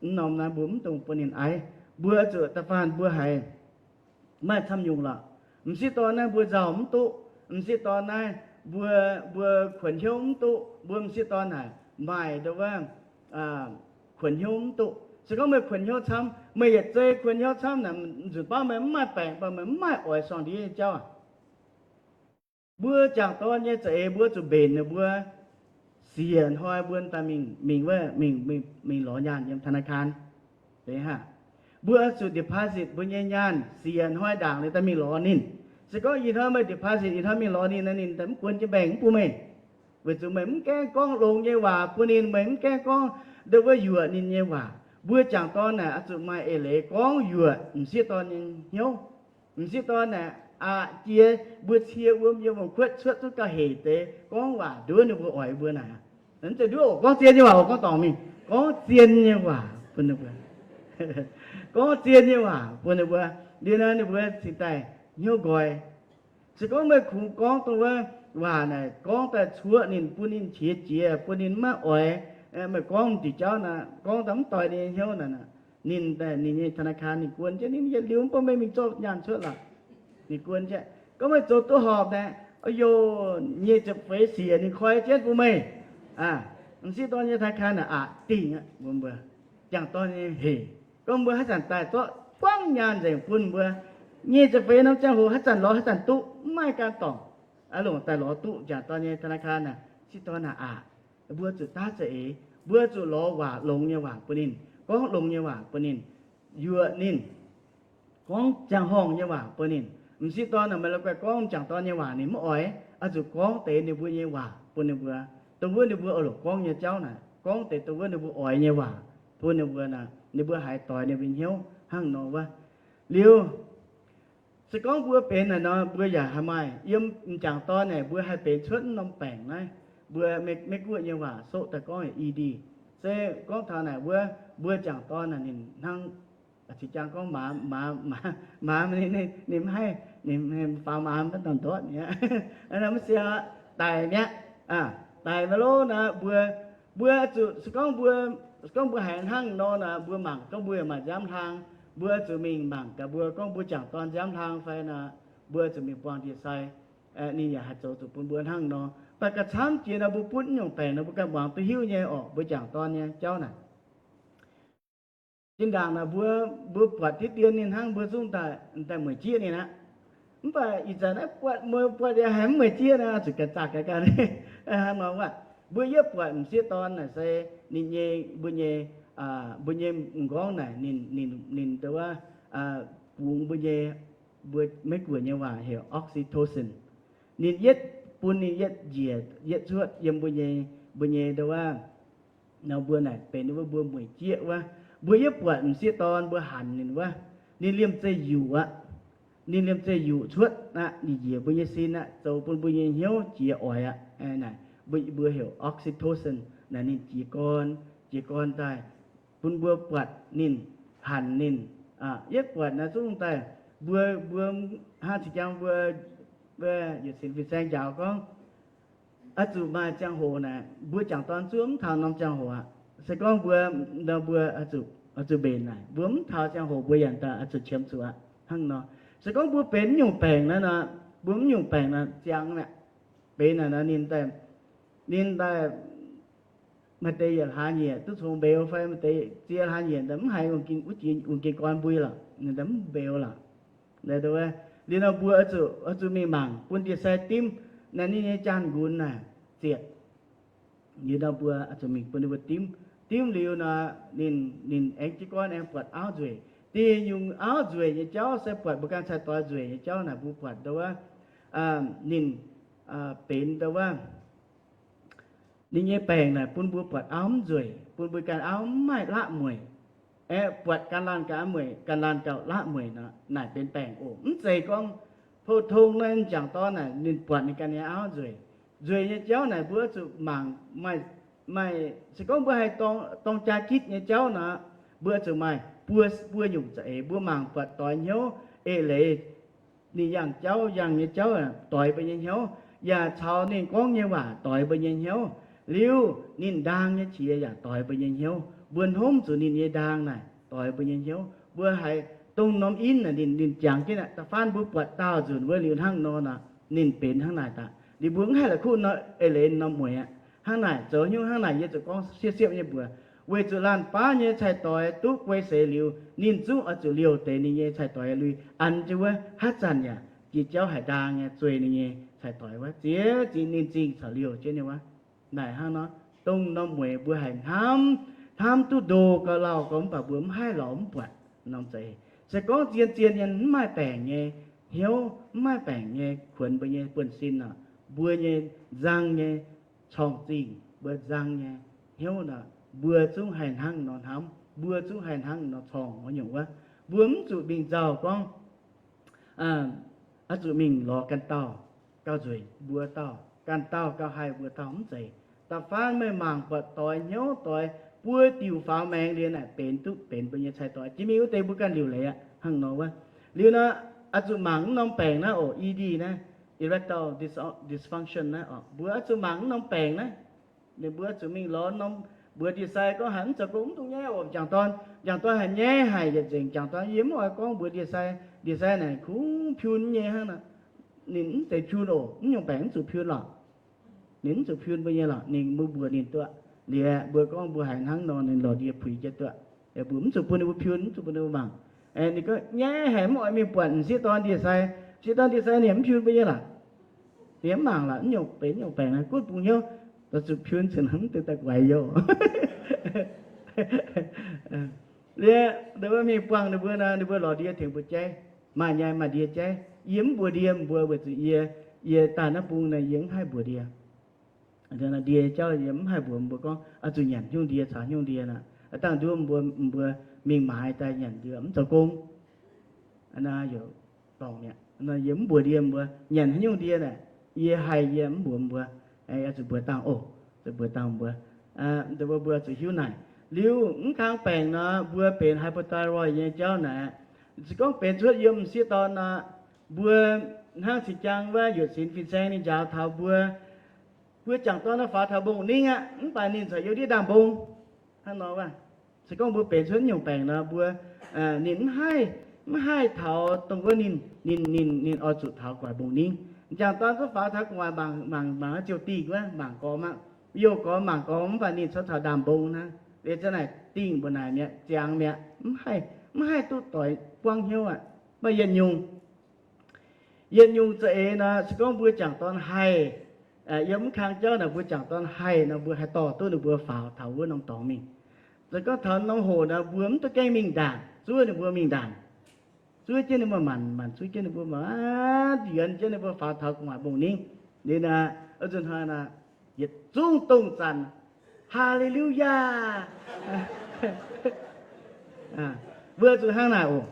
mv norm naaiv mbuo mv dungx bun ninh aiv. Mbuo zuqc da'faanh mbuo haiz maaih camv nyungc lorqc. M'sieqv dorn naaiv mbuo nzauh mv duqv. M'sieqv dorn naaiv mbuo, mbuo kuonx hnyouv mv duqv. Mbuo m'sieqv dorn naaic maaih nduov wuov, kuonx hnyouv mv duqv. Se gorngv meih kuonx hnyouv camv, meih yietc zei kuonx hnyouv camv naaic, nzunc baav meih mv maaih baengc, baac meih mv maaih oix sorng-ndiev nyei jauv aqv. Mbuo jangc dorn nyei za'eix mbuo zuqc mbenc ninh mbuo siec hnoi mbuo daaih mingh, mingh wuov, mingh, mingh, mingh lorz nyaanh yiem ธนาคาร. Mbuo zuqc deposit mbuo nyei nyaanh siec hnoi ndaangc liuz daaih mingh lorz ninh. Se gorngv ih hnoi meih deposit ih hnoi mingh lorz ninh nor, ninh mv guon jienv mbaengx mv bun meih. Weic zuqc meih mv gaengh gorngv longx nyei waac bun ninh, meih mv gaengh gorngv nduov wuov yuoqc ninh nyei waac. Mbuo jangc dorn naaic oix zuqc maaih eix leiz gorngv yuoqc m'sieqv dorn nyei hnyouv. M'sieqv dorn naaic aqc jiex mbuo cie wuom yiem wuom-kuotv cuotv zungv gauh hec deix gorngv waac nduov ninh mbuo oix mbuo naaic. Mv zeiz nduov oc, gorngv zien nyei waac oc, gorngv dorngc mingh, gorngv zien nyei waac bun ninh mbuo. Gorngv zien nyei waac bun ninh mbuo. Liuz nor ninh mbuo cingx daaih hnyouv nqoi. Se gorngv meih kungx gorngv dongh wuov waac naaic gorngv daaih cuoqv ninh, bun ninh qiex jiez, bun ninh maiv oix, meih gorngv m'diuh jauv naaic gorngv daaih mv doix ninh nyei hnyouv naaic, ninh, ninh nyei ธนาคาร ninh guon jienv, ninh yietc liuz mv baac meih mingh zorqv nyaanh cuotv lorqc, ninh guon jienv. Gorngv meih zoux duqv horpc naaic, o yoh, nyic ziepc feix siec ninh koi jienv bun meih. M'sieqv dorn nyei ธนาคาร naaic aqc dingh aqv, mbuo, mbuo jangc dorn nyei hec. Gorngv mbuo haaix zanc daaih zorqv buangv nyaanh nzengc bun mbuo, nyic ziepc feix norm ziangh hoc haaix zanc lorz haaix zanc duqv, mv maaih ganh dorngc, longc daaih lorz duqv jangc dorn nyei ธนาคาร naaic, sieqv dorn naaic aqc. Mbuo zuqc daav za'eix, mbuo zuqc lorz waac longx nyei waac bun ninh, gorngv longx nyei waac bun ninh, yuoqc ninh, gorngv ziangh horngh nyei waac bun ninh. M'sieqv dorn naaic meih la'guaih gorngv m'jangc dorn nyei waac ninh mv oix, oix zuqc gorngv deix ninh mbuo nyei waac bun ninh mbuo, dongh wuov ninh mbuo oix longc gorngv nyei jauv naaic, gorngv deix dongh wuov ninh mbuo oix nyei waac bun ninh mbuo naaic, ninh mbuo haiz doix ninh mbuo hnyouv hnangv nor wuov. Liuz, se gorngv mbuo benx naaic nor, mbuo yaac haih maaih yiem m'jangc dorn naaic, mbuo haih benx cuotv mv norm baengc naaiv. Mbuo Meiv-Guoqv nyei waac soqv daaih gorngv E D. Se gorngv taux naaic wuov, mbuo jangc dorn naaic ninh hnangv, zinh jang gorngv maaz, maaz, maaz, maaz, ninh mv haih, ninh faaux maaz mv daaih ndortv mi'aqv. Mv sienx, daic mi'aqv, daic maiv lorqc naaic. Mbuo, mbuo zuqc, se gorngv mbuo, se gorngv mbuo haiz hnangv nor naaic, mbuo mangc gorngv mbuo maaih nziaamv hlang, mbuo zuqc mingh mangc gaax mbuo gorngv mbuo jangc dorn nziaamv hlang fai naaic, mbuo zuqc mingh buangh ndie-sai. Ninh yaac haih zoux zuqc bun mbuo hnangv nor. Mv baac gauh camv jiex nor, mbuo butv nyungc baengc nor, mbuo ganh muangx duqv hiuv nyei orqc, mbuo jangc dorn nyei jauv naaic. Zinh ndaangc naaic mbuo, mbuo buatc diqv dien ninh hnangv, mbuo zungv daaih, daaih mueic jieqv ninh aqv. Mv baac ih zanc naaiv buatc, mueiz buatc yaac haiz mv mueic jieqv naaic, zuqc ganh zaah ganh ganh hnangv nor wuov. Mbuo yietv buatc m'sieqv dorn naaic se ninh nyei, mbuo nyei, mbuo nyei m'nqorngv naaic ninh, ninh, ninh dongh wuov, bungx mbuo nyei, mbuo Meiv-Guoqv nyei waac heuc oxytocin. Ninh yietv bun ninh yietv njiec yietv cuotv yiem mbuo nyei, mbuo nyei dongh wuov, nor mbuo naaic benx wuov mbuo mueic jieqv wuov. Mbuo yietv buatc m'sieqv dorn mbuo hanc ninh wuov, ninh liemh zeih yuqc aqv. Ninh liemh zeih yuqc cuotv aqv, ninh njiec mbuo nyei sin aqv, zoux bun mbuo nyei hnyouv jiex oix aqv. Naaic mbuo, mbuo heuc oxytocin naaic ninh jiez gorn, jiez gorn daaih bun mbuo buatc ninh, hanc ninh. Yietv buatc naaiv zungv daaih, mbuo, mbuo hnangv zinh jang mbuo, mbuo yietc sin fin-saeng njaaux gorngv, oix zuqc maaih ziangh hoc naaic, mbuo jangc dorn zuov mv taux norm ziangh hoc aqv. Se gorngv mbuo, mbuo oix zuqc mbenc naaic, mbuo mv taux ziangh hoc mbuo yaac daaih oix zuqc qiemx zuqc aqv hnangv nor. Se gorngv mbuo benx mv nyungc baengc naaiv nor, mbuo mv nyungc baengc naaic ziangx mi'aqv. Benx naaic nor ninh daaih, ninh daaih maaih deix yietc hlaax nyieqc duqv congx mbeux fai maaih deix ziex hlaax nyieqc daaih mv haiz wuov jiex wuov jiex gorn mbui lorqc, ninh daaih mv mbeux lorqc. Liuz nor mbuo oix zuqc, oix zuqc mingh mangc bun ndie-sai dimv naaic ninh nyei jaanh nqunx naaic zietc. Liuz nor mbuo oix zuqc mingh bun ninh mbuo dimv. Dimv liuz nor, ninh, ninh aengx jiez gorn aengx buatc auv nzueic. Da'nyungc auv nzueic nyei jauv se buatc mbuo ganh cai-doix nzueic nyei jauv naaic mbuo buatc dongh wuov, ninh benx dongh wuov ninh nyei baengc naaic bun mbuo buatc auv mv nzueic, bun mbuo ganh auv mv maaih laqv mueic. Aeqv, buatc ganh laanh ganh mueic, ganh laanh gauh laqv mueic nor, naaic benx baengc oc. Mv zeiz gorngv pou-tong naaiv jangc dorn naaic ninh buatc ninh ganh nyei auv nzueic. Nzueic nyei jauv naaic mbuo zuqc mangc, maaih, maaih, se gorngv mbuo haih dorng, dorng jaa gitv nyei jauv nor, mbuo zuqc maaih buo, buo nyungc za'eix mbuo mangc buatc doix hnyouv eix leiz ninh yangh jauv, yangh nyei jauv doix mbuo nyei hnyouv, yaac caux ninh gorngv nyei waac doix mbuo nyei hnyouv. Liuz ninh ndaang nyei qiex yaac doix mbuo nyei hnyouv. Mbuo hnomv zuqc ninh nyei ndaang naaic doix mbuo nyei hnyouv. Mbuo haiz dongh norm in naaic ninh, ninh jangx jienv naaic, da'faanh mbuo buatc daauh nzunc wuov liuz hnangv nor nor, ninh benx hnangv naaic daaih. Liuz mbuo mv haih la'kuqv nor eix leiz norm mueiz aqv. Hnangv naaic zoux hnyouv hnangv naaic yie zuqc gorngv siepv-siepv nyei mbuox, weic zuqc laanh baav nyei cai-doix duqv guei seix liuz, ninh zungv oix zuqc liouh deix ninh nyei cai-doix lui an jienv wuov, haaix zanc yaac jiex jauv haic ndaang nyei zueih ninh nyei cai-doix wuov, ziex zingh ninh zingh caux liouh jienv nyei wuov. Naaic hnangv nor, dongh norm mueiz mbuo haiz hnamv, hnamv duqv ndo gauh lauh gorngv mv baac mbuo mv haih lorz mv buatc norm za'eix. Se gorngv zien-zien nyei mv maaih baengc nyei hnyouv, mv maaih baengc nyei kuonx mbuo nyei buonv-sin nor, mbuo nyei nzang nyei corngh zingh, mbuo nzang nyei hnyouv nor, mbuo zungv haih hnangv nor hnamv, mbuo zungv haih hnangv nor corngh wuov nyungc wuov. Mbuo mv zuqc mingh nzauh gorngv oix zuqc mingh lorz ganh dauh gauh nzueic mbuo dauh, ganh dauh gauh haih mbuo dauh, mv zeiz. Da'faanh meih mangc buatc doix hnyouv doix buo diuc faaux maengx liuz naaic benx duqv benx mbuo nyei cai-doix. Jiex mingh wuov deix mbuo ganh liuc leiz aqv. Hnangv nor wuov. Liuz nor, oix zuqc mangc mv norm baengc naaiv oc, E D naaiv, erectile dys- dysfunction naaiv oc. Mbuo oix zuqc mangc mv norm baengc naaiv. Ninh mbuo zuqc mingh lorz norm, mbuox ndie-sai gorngv haaix mv zoux gong mv duqv nyaiv oc. M'jangc dorn, m'jangc dorn haic nyaiv haic yietc nzengc. M'jangc dorn yie mv oix gorngv mbuox ndie-sai, ndie-sai naaic kungx piun nyei hnangv nor. Ninh mv zeiz piun oc, mv nyungc baengc mv zuqc piun lorqc. Ninh mv zuqc piun mbuo nyei lorqc. Ninh mbuo mbuox ninh duqv. Liuz mbuo gorngv mbuo haiz hnangv nor, ninh lorz ndie puix jienv duqv. Mbuo mv zuqc bun ninh mbuo piun, mv zuqc bun ninh mbuo mangc. Ninh gorngv nyaiv haic, mv oix mingh buatc m'sieqv dorn ndie-sai. M'sieqv dorn ndie-sai ninh mv piun mbuo nyei lorqc. Ninh mv mangc lorqc, mv nyungc benx nyungc baengc naaiv gunv bungx hnyouv, daaih zuqc piun cin hnamv deix daaih guaix youh. Liuz, ninh mbuo mingh buangh ninh mbuo nor, ninh mbuo lorz ndie tengx mbuo jaiv. Maaih nyei, maaih ndie jaiv. Yie mv mbuox ndie mbuo weic zuqc yie, yie daaih naaiv bung naaic yie mv haih mbuox ndie. Ndie jauv yie mv haih mbuox mbuo gorngv, oix zuqc nyanc haaix nyungc ndie caux haaix nyungc ndie nor. Dangh nduov mbuo, mbuo mingh maaiz daaih nyanc ndie mv zoux gong. Yie mv mbuox ndie mbuo nyanc haaix nyungc ndie naaic, yie haih yie mv mbuox mbuo. Oix zuqc mbuox dangh oc, zuqc mbuox dangh mbuo. Mbuo zuqc hiuv naaic. Liuz mv kang baengc nor, mbuo benx hypothyroid nyei jauv naaic, se gorngv benx cuotv yiem m'sieqv dorn nor, mbuo hnangv zinh jangx wuov yuoqc sinx fin-saeng ninh njaaux taux mbuo, mbuo m'jangc dorn nor faaux taux mbong-ningv aqv, mv baac ninh corc yiem ndiev ndaamv-mbong. Hnangv nor wuov, se gorngv mbuo benx cuotv nyungc baengc nor, mbuo, ninh mv haih, mv haih taux dongh wuov ninh, ninh, ninh, ninh oix zuqc taux gu'nguaaic mbong-ningv. M'jangc dorn zungv faaux taux gu'nguaaic mangc, mangc, mangc ziouc dingh wuov, mangc gormx aqv. Youh gormx mangc gormx mv baac ninh corc taux ndaamv-mbong hnangv. Liuz zanc naaic dingh mbuo naaic mi'aqv, ziangx mi'aqv, mv haih, mv haih duqv doix buangv hnyouv aqv. Mv baac yietc nyungc, yietc nyungc za'eix nor, se gorngv mbuo m'jangc dorn haih, yiem mv kang jauv naaic mbuo m'jangc dorn haih nor, mbuo haih dorh duqv ninh mbuo faaux taux wuov norm dorngx mingh. Se gorngv taux norm hoc nor, mbuo mv duqv gaengh mingh ndaangc, zuov ninh mbuo mingh ndaangc. Zuov jienv ninh mbuo maanc, maanc zuov jienv ninh mbuo maanc, yuonx jienv ninh mbuo faaux taux gu'nguaaic mbong-ningv. Liuz nor, oix zuqc hnoi nor, yietc zungv dongh zanc, Haa^le^lu^yaa! Mbuo zuqc hnangv naaic oc.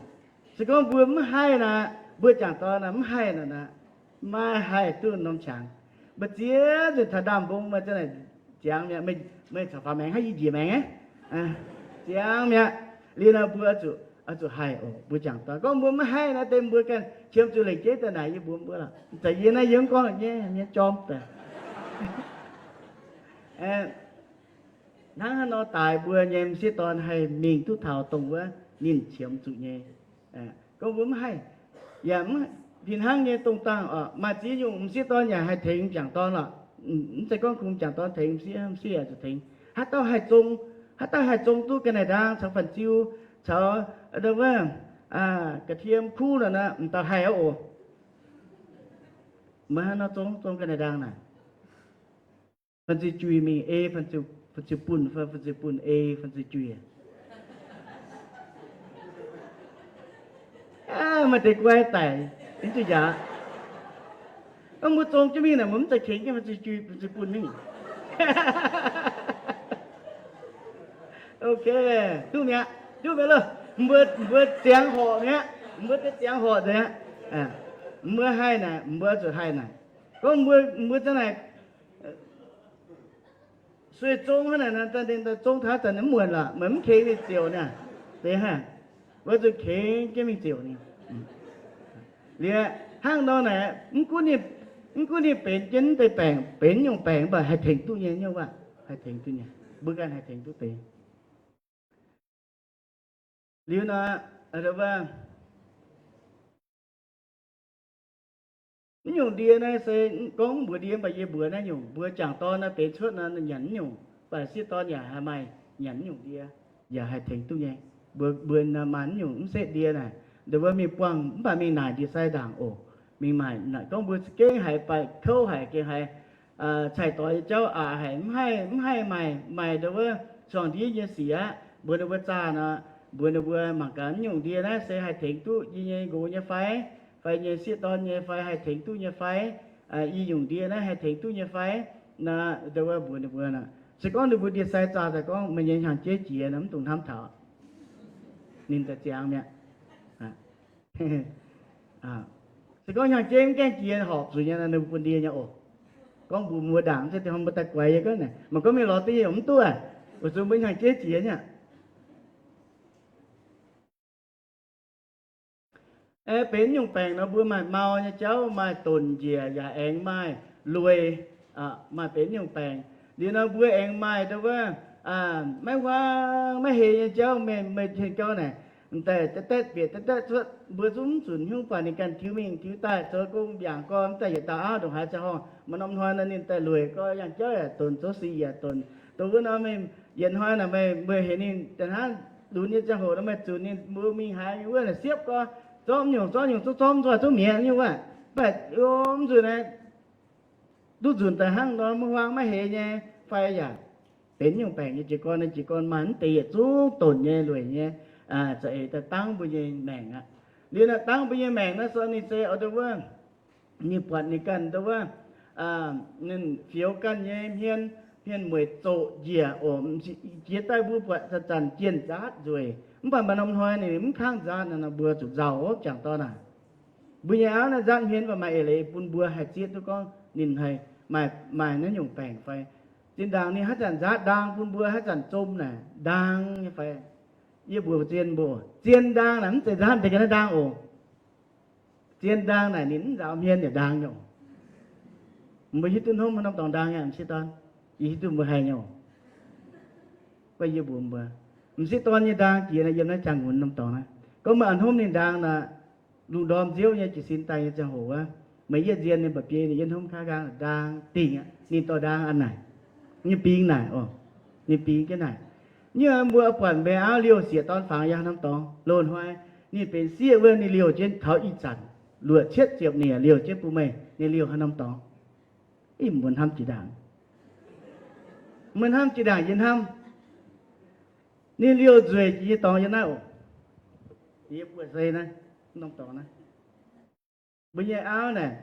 Se gorngv mbuo mv haih nor, mbuo m'jangc dorn nor mv haih nor, maiv haih duqv norm qangx. Mbuo ziex nzunc taux ndaamv-mbong, meih ziangx mi'aqv, meih caux faaux maengx hnangv yie njiec maengx aqv. Ziangx mi'aqv. Liuz nor mbuo oix zuqc haih oc, mbuo m'jangc dorn. Gorngv mbuo mv haih nor, deix mbuo ganh qiemx zuqc lengc jeiv daaih naaic yie mbuox mbuo lorqc. Za'gengh naaiv yie mv gorngv nyei, mienh jorm daaih. Hnangv haaix nor daaix mbuo nyei m'sieqv dorn haih mingh duqv taux dongh wuov ninh qiemx zuqc nyei. Gorngv mbuo mv haih, yaac fih hnangv nyei dongh dangh oc, maaih ziex nyungc m'sieqv dorn yaac haih tengx m'jangc dorn lorqc. Mv zeiz gorngv kungx m'jangc dorn tengx m'sieqv, m'sieqv yaac zuqc tengx. Haaix dauh haih zong, haaix dauh haih zong duqv ga'naaiv-ndaang caux fan-ziu, caux wuov ga'tiem kuv nor, m'daaih haih aqv oc. Meih hnangv nor zong, zong ga'naaiv-ndaang naaic. Fan-ziu-juih mingh ei fan-ziu-bunh, fan-ziu-bunh ei fan-ziu-juih. Maaih deix guai daic, mv zuqc njaaux. Mbuo zong jienv mingh naaic, mbuo mv zeiz kengx jienv fan-ziu-juih, fan-ziu-bunh mingh. Ok, duqv mi'aqv, duqv mi'aqv loh. Mbuo, mbuo ziangx horc mi'aqv, mbuo deix ziangx horc nzengc aqv. Mbuo haih naaic, mbuo zuqc haih naaic. Gorngv mbuo, mbuo zanc naaic sueih zong hnangv naaic, zong taux zanc mv muonc lorqc, meih mv kengx mingh ziouc naaic, deix hnangv, mbuo zuqc kengx jienv mingh ziouc ninh. Liuz hnangv nor naaic, mv gunv ninh benx jienv deix baengc, benx nyungc baengc mv baac haih tengx duqv nyei nyouv aac, haih tengx duqv nyei, mbuo ganh haih tengx duqv deix. Liuz nor, mv nyungc ndie naaiv se gorngv mv mbuox ndie, mv baac yie mbuox naaiv nyungc, mbuo m'jangc dorn naaiv benx cuotv nor, nyanc mv nyungc, mv baac sieqv dorn yaac haih maaih nyanc mv nyungc ndie, yaac haih tengx duqv nyei. Mbuo, mbuo maaih mv nyungc mv setv ndie naaic, ndongc wuov mingh buangh mv baac mingh naaic ndie-sai ndaangc oc. Mingh maaic gorngv mbuo za'gengh haiz baeqc kouv haic, gengh haiz cai-doix nyei jauv aqc haic, mv haih, mv haih maaic, maaic ndongc wuov suangx ndiev nyei sic aqv. Mbuox ninh mbuo zaah nor, mbuox ninh mbuo mangc gaax mv nyungc ndie naaiv se haih tengx duqv yie nyei nqox nyei fai, fai nyei sieqv dorn nyei fai, haih tengx duqv nyei fai, i nyungc ndie naaiv haih tengx duqv nyei fai. Nor, ndongc wuov mbuox ninh mbuo nor, se gorngv ninh mbuo ndie-sai zaah daaih gorngv meih nyei hnyangx-jeiv jiex nor, mv dungx hnamv taux, ninh daaih ziangx mi'aqv. Se gorngv hnyangx-jeiv mv gaengh jiex horpc zuqc nyei nor, ninh mbuo bun ndie nyei oc. Gorngv mbuox mbuo ndaangc, mv zeiz deix hnangv mbuo daaih guaix yie gorngv naaic, mangc gorngv mingh lorz duqv nyei yaac mv duqv aqv, weic zuqc mbuo hnyangx-jeiv jiex nyei aqv. Benx nyungc baengc nor mbuo maaih mau nyei jauv, maaih donc njiec yaac aengx maaih lueic, maaih benx nyungc baengc. Liuz nor mbuo aengx maaih ndo wuov, maiv huaang maiv hei nyei jauv, meih, meih tien gauh naaic, m'daaih daaih bieqc daaih daaih cuotv, mbuo zungv mv zunc hnyouv buatc ninh ganh tiux mingh tiux daaih zoux gong mbiaangc gorn, m'daaih yietc dauh auv ndongc haaix ziangh horngh, maaih norm hnoi nor ninh daaih lueic gorn yangh jauv yaac donc, zoux sic yaac donc. Dongh wuov nor meih yietc hnoi naaic meih, meih heuc ninh da'hnangv lunx nyei ziangh hoc nor meih zunc ninh mbuo mingh haaix nyungc wuov naaic siepv gorn, zorqv nyungc zorqv nyungc, zorqv zorqv nzoih zungv mi'aqv nyungc wuov. Mv baac mv nzunc naaic duqv nzunc daaih hnangv nor, maiv huaang maiv hei nyei, fai yaac benx nyungc baengc nyei jiez gorn, jiez gorn maaih mv deix yietc zungv donc nyei, lueic nyei, za'eix daaih dangv mbuo nyei maengc aqv. Liuz naaic dangv mbuo nyei maengc naaiv se ninh se oix ndo wuov, ninh buatc ninh ganh ndo wuov, ninh fioux ganh nyei hmien, hmien mueic zoqc njiec oc. Jiex daaih mbuo buatc zanc-zanc jienh nzaatv nzueic, mv baac maaih norm hnoi ninh mv kangv nzaatv nor, mbuo zuqc nzauh jangx dorn aac. Mbuo nyei auv naaiv nzaatv hmien mv baac maaih eix leiz bun mbuo haih zieqv duqv gorngv ninh haih maaih, maaih naaiv nyungc baengc fai. Zinh ndaangc ninh haaix zanc nzaatv ndaang bun mbuo, haaix zanc zom naaic ndaang nyei fai. Yie mbuox zien mbuo, zien ndaang naaic mv zeiz nzaatv deix ga'naaiv ndaang oc. Zien ndaang naaic ninh mv nzaaux hmien yaac ndaang nyei oc. Mbuo hiuv duqv hnomv haaix norm dorngx ndaang nyei m'sieqv dorn? Yie hiuv duqv mbuo haih nyei oc. Guai yie mbuox mbuo, m'sieqv dorn nyei ndaang jiex naaiv yiem naaiv jangx-ngunx norm dorngx naaiv. Gorngv meih a'hnopv ninh ndaang nor, lungh ndorm nziouv nyei jiez sin daaih nyei ziangh hoc wuov, meih yietv nzien ninh mba'biei ninh yietv hnomv kaav nqaang ndaang dingc aqv. Ninh dorh ndaang an naaic, ninh bingx naaic oc. Ninh bingx jienv naaic. Nyei mbuo buatc meih auv liouh sieqv dorn fangx yangh norm dorngx loz-hnoi, ninh benx sieqv wuov ninh liouh jienv taux ih zanc luoqc cietv ziepc nyeic liouh jienv bun meih, ninh liouh haaix norm dorngx? Ih, mbuo hnamv jiex ndaangc. Mbuo hnamv jiex ndaangc yie hnamv. Ninh liouh nzueic jiex nyei dorngx yiem naaiv oc. Yie buoz-seix naaiv, norm dorngx naaiv. Mbuo nyei auv naaic,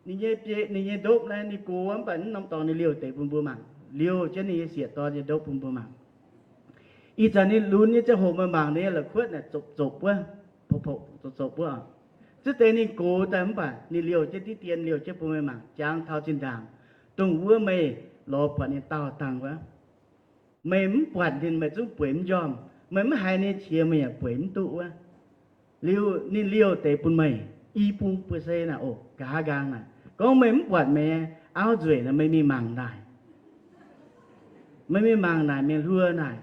ninh nyei biei, ninh nyei ndopv naaiv ninh gox mv baac mv norm dorngx ninh liouh deix bun mbuo mangc, liouh jienv ninh nyei sieqv dorn nyei ndopv bun mbuo mangc. Ih zanc ninh lunx nyei ziangh hoc meih mangc ninh la'kuotv naaic zopc zopc wuov, poqc poqc zopc zopc wuov. Zuov deix ninh gox daaih mv baac ninh liouh jienv diqv dien liouh jienv bun meih mangc, jangx taux zinh ndaangc dongh wuov meih lorz buatc ninh daauh dangh wuov. Meih mv buatc ninh meih zungv bueix mv njormh, meih mv haiz ninh qiex meih yaac bueix mv duqv wuov. Liuz ninh liouh deix bun meih i bung buoz-seix naaic oc, nqa'haav nqaang naaic. Gorngv meih mv buatc meih auv nzueic nor meih mingh mangc naaic. Meih mingh mangc naaic, mingh hluo naaic,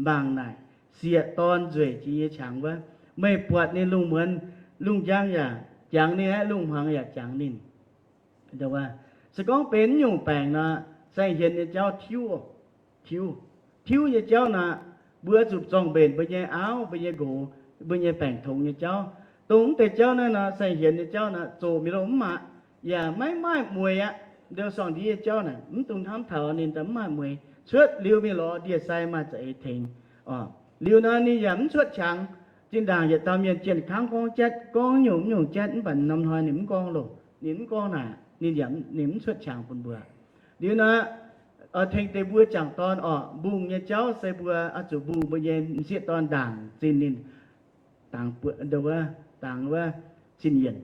mangc naaic, sieqv dorn nzueic jiex nyei qangx wuov. Meih buatc ninh lungh muonz, lungh njang yaac jangx ninh aqv, lungh hmuangx yaac jangx ninh. Se gorngv benx nyungc baengc nor, saeng-hienx nyei jauv tiuv, tiuv, tiuv nyei jauv nor, mbuo zuqc zorng-mbenc mbuo nyei auv, mbuo nyei nqox, mbuo nyei baengc tongx nyei jauv. Dongh mv deix jauv naaiv nor, saeng-hienx nyei jauv nor, zoqc mingh loh mv aqv, yaac maiv maaih mueiz aqv. Ndo sorng-ndiev nyei jauv naaic, mv dungx hnamv taux ninh daaih mv maaih mueiz. Cuotv liuz mingh lorz ndie-sai maaih za'eix tengx. Liuz nor ninh yaac mv cuotv qangx. Zinh ndaangc yietc dauh mienh jienh kangv gorngv jatv, gorngv nyungc nyungc jatv, mv baac norm hnoi ninh mv gorngv loh, ninh mv gorngv naaic, ninh yaac ninh mv cuotv qangx bun mbuo. Liuz nor, tengx deix mbuo jangc dorn orqc, mbungh nyei jauv se mbuo oix zuqc mbungh mbuo nyei m'sieqv dorn ndaangc zinh ninh dangx, dangx wuov sin-yienc.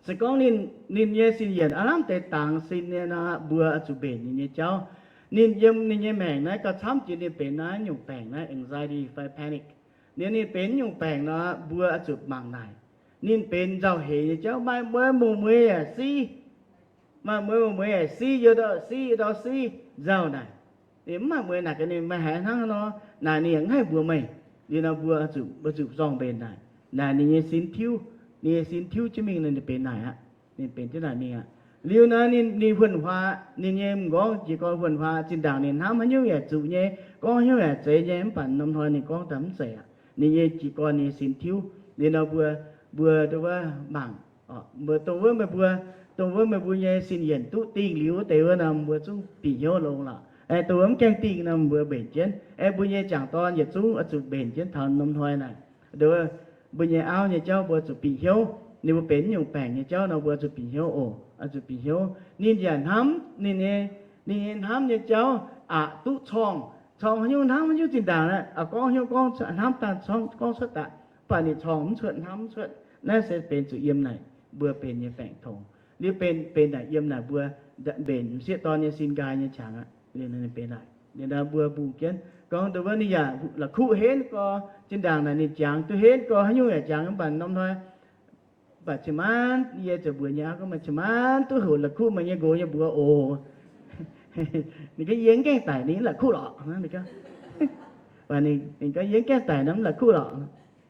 Se gorngv ninh, ninh nyei sin-yienc aav lamh deix dangx sin nyei nor, mbuo oix zuqc mbenc ninh nyei jauv. Ninh yiem ninh nyei maengc naaiv gauh camv jiex ninh benx naaiv nyungc baengc naaiv anxiety fai panic. Ninh, ninh benx nyungc baengc nor, mbuo oix zuqc mangc naaic. Ninh benx nzauh heix nyei jauv, maaih mueiz mueiz yaac siv. Maaih mueiz mueiz yaac siv, yie ndau siv, yie ndau siv, nzauh naaic. Ninh mv maaih mueiz naaic gaax ninh, meih haiz hnangv nor, naaic ninh yaac mv haih mbuox meih. Liuz nor mbuo zuqc, mbuo zuqc zorng-mbenc naaic. Naaic ninh nyei sin tiuv, ninh nyei sin tiuv jienv mingh nor ninh benx naaic aqv. Ninh benx jienv naaic mingh aqv. Liuz nor ninh, ninh huonh huaax, ninh nyei m'nqorngv jiez gorn huonh huaax, zinh ndaangc ninh hnamv haaix nyungc yaac zuqc nyei, gorngv haaix nyungc yaac zeiz nyei, mv baac norm hnoi ninh gorngv daaih mv zeiz aqv. Ninh nyei jiez gorn ninh nyei sin tiuv. Liuz nor mbuo, mbuo ndo wuov mangc, mbuo dongh wuov meih mbuo, dongh wuov meih mbuo nyei sin-yienc duqv dingh liuz wuov deix wuov nor, mbuo zungv bieqc hnyouv longx lorqc. Aeqv, dongh wuov mv gaengh dingh nor mbuo mbenc jienv. Aeqv, mbuo nyei jangc dorn yietc zungv oix zuqc mbenc jienv taux norm hnoi naaic. Ndo wuov, mbuo nyei auv nyei jauv mbuo zuqc bieqc hnyouv. Ninh mbuo benx nyungc baengc nyei jauv nor mbuo zuqc bieqc hnyouv oc. Oix zuqc bieqc hnyouv. Ninh yaac hnamv ninh nyei, ninh nyei hnamv nyei jauv aqc duqv corngh. Corngh haaix nyungc hnamv haaix nyungc zinh ndaangc naaic, gorngv hnyouv gorngv hnamv daaih gorngv cuotv daaih, mv baac ninh corngh mv cuotv, hnamv mv cuotv. Naaiv se benx zuqc yiem naaic mbuo benx nyei baengc tongx. Liuz benx, benx naaic yiem naaic mbuo mbenc m'sieqv dorn nyei sin nqaai nyei qangx aqv. Liuz naaic benx naaic, liuz naaic mbuo mbungh jienv gorngv ndo wuov ninh yaac la'kuqv henv gorx, zinh ndaangc naaic ninh jangx duqv henv gorx, haaix nyungc yaac jangx, mv baac norm hnoi Baac cin-maanc yie ziouc mbuox nyei auv gorngv, maaih cin-maanc duqv hoqc la'kuqv meih nyei nqox nyei mbuox oc. Ninh gorngv, yie mv gaengh daic ninh la'kuqv lorqc. Ninh gorngv, yie mv gaengh daic nor mv la'kuqv lorqc.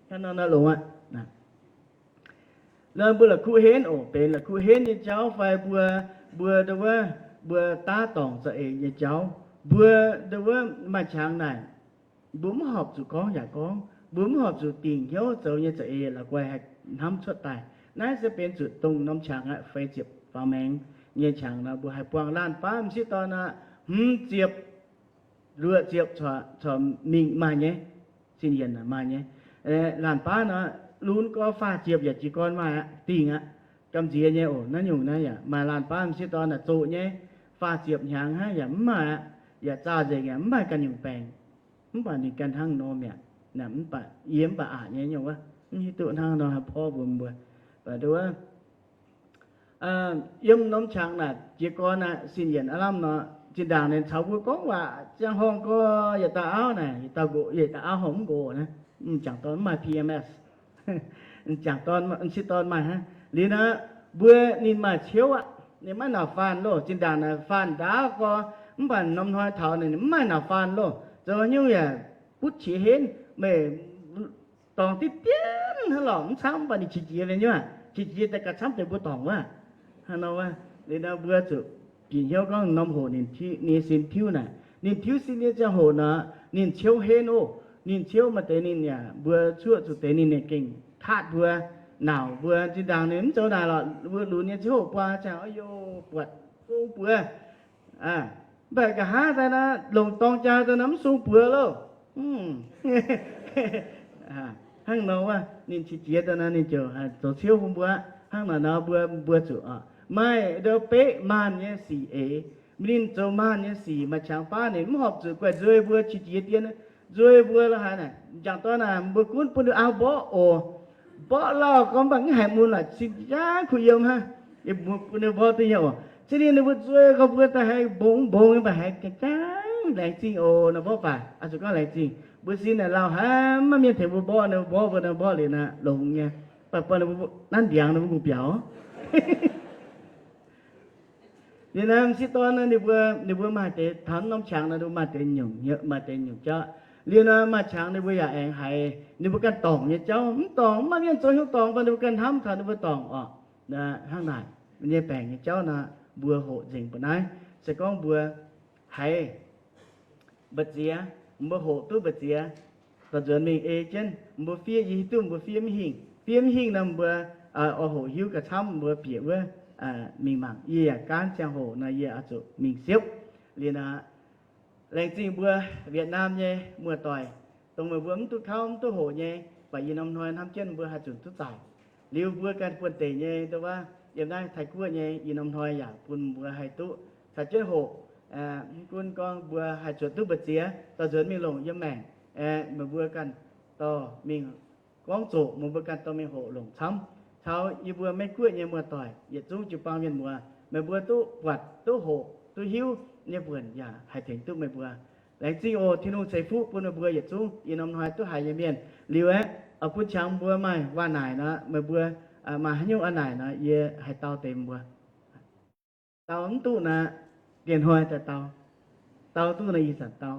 Hnangv nor nor longx aqv. Nor mbuo la'kuqv henv oc, benx la'kuqv henv nyei jauv fai mbuo, mbuo ndo wuov, mbuo daav dorngc za'eix nyei jauv, mbuo ndo wuov maaih qangx naaic, mbuo mv horpc zuqc gorngv yaac gorngv, mbuo mv horpc zuqc dingc hnyouv zoux nyei za'eix la'guaih haih hnamv cuotv daaih. Naaiv se benx zuqc dongh norm qangx aqv, feix ziepc faaux maengx nyei qangx nor, mbuo haih buangh laanh baav m'sieqv dorn aqv, hmz ziepc, luoqc ziepc corc mingh maaih nyei, sin yienc maaih nyei. Laanh baav nor, lunx gorx faah ziepc yaac jiez gorn maaih aqv, dingh aqv. Gamh nziex nyei oc, naaiv nyungc naaiv yaac maaih laanh baav m'sieqv dorn naaic zoqc nyei, faah ziepc hnyangx hnangv yaac mv maaih aqv, yaac zaah nzengc yaac mv maaih ganh nyungc baengc. Mv baac ninh ganh hnangv nor mi'aqv. Mv baac yie mv baac aqc nyei nyungc wuov, mv hiuv duqv hnangv nor haih porv mbuo mbuo. Mv baac ndo wuov, yiem norm qangx naaic jiez gorn aqv, sin yienc aav lamh nor, zinh ndaangc ninh caux mbuo gorngv waac ziangh horngh gorx, yietc dauh auv naaic, yietc dauh nqox, yietc dauh auv horpc mv nqox naaiv, m'jangc dorn mv maaih P M S. M'jangc dorn, m'sieqv dorn maaih hnangv. Liuz nor, mbuo ninh maaih ciouv aqv, ninh maiv nauc faanh loh. Zinh ndaangc naaic faanh ndaauv gorx, mv baac norm hnoi taux ninh mv maaih nauc faanh loh. Zoux haaix nyungc yaac butv qiex henv, meih dorngc diqv dien hnangv lorqc, mv camv, mv baac ninh qiex jiez liuz nyuv, qiex jiez daaih gauh camv deix mbuo dorngc wuov. Hnangv nor wuov, liuz nor mbuo zuqc bieqc hnyouv gorngv norm hoc ninh nyei sin tiuv naaic, ninh tiuv sin nyei ziangh hoc nor, ninh ciouv henv oc. Ninh ciouv maaih deix ninh yaac mbuo cuoqv zuqc deix ninh gengh kaatv mbuo, nauc mbuo. Zinh ndaangc ninh mv zoux naaic lorqc, mbuo lunx nyei ziouv hoc buangh ziangh, ov, buatc sung buoz. Mv baac nqa'haav daaih nor, longc dorng jaa daaih nor mv sung buoz loh. Hnangv nor wuov, ninh qiex jiez daaih nor ninh ziouc zoux ciouv bun mbuo. Hnangv naaic nor mbuo, mbuo zuqc maaih ndo beqv maanh nyei sic eix. Ninh zoux maanh nyei sic maaih qangx baav ninh mv horpc zuqc guaih nzuei mbuo qiex jiez dien, nzuei mbuo lo haaix naaic. M'jangc dorn naaic mbuo gunv bun ninh auv mborqv oc. Mborqv lauh gorngv mv baac mv haiz mun lorqc, sin jangv kuh yiem hnangv. Bun ninh mborqv duqv nyei oc. Zinh ninh mbuo nzuei gorngv mbuo daaih haiz mbong mbong mv baac haiz jangv laengz zingh oc. Nor mborqv baac oix zuqc gorngv laengz zingh. Mbuo sin naaic lauh haic, maiv mienh tengx mbuo mborqv, ninh mbuo mborqv mbuo, ninh mborqv liuz naaic longx nyei. Mv baac buatc ninh mbuo nanv ndiangx ninh mbuo ngongh biaux. Liuz nor m'sieqv dorn nor ninh mbuo, ninh mbuo maaih deix taux norm qangx nor ninh mbuo maaih deix nyungc, maaih deix nyungc jauv. Liuz nor maaih qangx ninh mbuo yaac aengx haiz ninh mbuo ganh dorngc nyei jauv. Mv dorngc, mv maaih mienh zoux hnyouv dorngc, mv baac ninh mbuo ganh hnamv taux ninh mbuo dorngc oc. Hnangv naaic nyei baengc nyei jauv nor mbuo hoqc nzengc mbu'naaiv. Se gorngv mbuo haiz mbu'ziex, mbuo hoqc duqv mbu'ziex, dorh nzuonx mingh ei jienv mbuo fiev, yie hiuv duqv mbuo fiev mv hingh. Fiev mv hingh nor mbuo oix hoqc hiuv gauh camv mbuo bieqc wuov mingh mangc. Yie yaac gaanv ziangh hoc nor yie oix zuqc mingh siepv. Liuz nor laengz zingh mbuo Vietnam nyei muoz-doic, dongh meih mbuo mv duqv kauv mv duqv hoqc nyei, baac yie norm hnoi hnamv jienv mbuo haih zunc duqv zaaic. Liuz mbuo ganh buonv-deic nyei ndo wuov, yiem naaiv Taiv-Guoqv nyei, yie norm hnoi yaac bun mbuo haih duqv caux jienv hoqc. Mv gunv gorngv mbuo haih zuotc duqv mbu'ziex dorh nzuonx mingh longc yiem maengc, meih mbuo ganh dorh mingh gorngv zoqc, meih mbuo ganh dorh mingh hoqc longc camv. Caux yie mbuo Meiv-Guoqv nyei muoz-doic yietc zungv jiu-baang mienh muoz, meih mbuo duqv buatc duqv hoqc duqv hiuv nyei buonc yaac haih tengx duqv meih mbuo. Laengz zingh oc. Tin-Hungh ceix fuqv bun meih mbuo yietc zungv, yie norm hnoi duqv haiz nyei mienh. Liuz aeqv, bun qangx mbuo maaih waac-naaic nor, meih mbuo maaih haaix nyungc waac-naaic nor yie haih dau deix mbuo. Dau mv duqv nor, dieh hnoi daaih dau. Dau duqv nor ih zanc dau.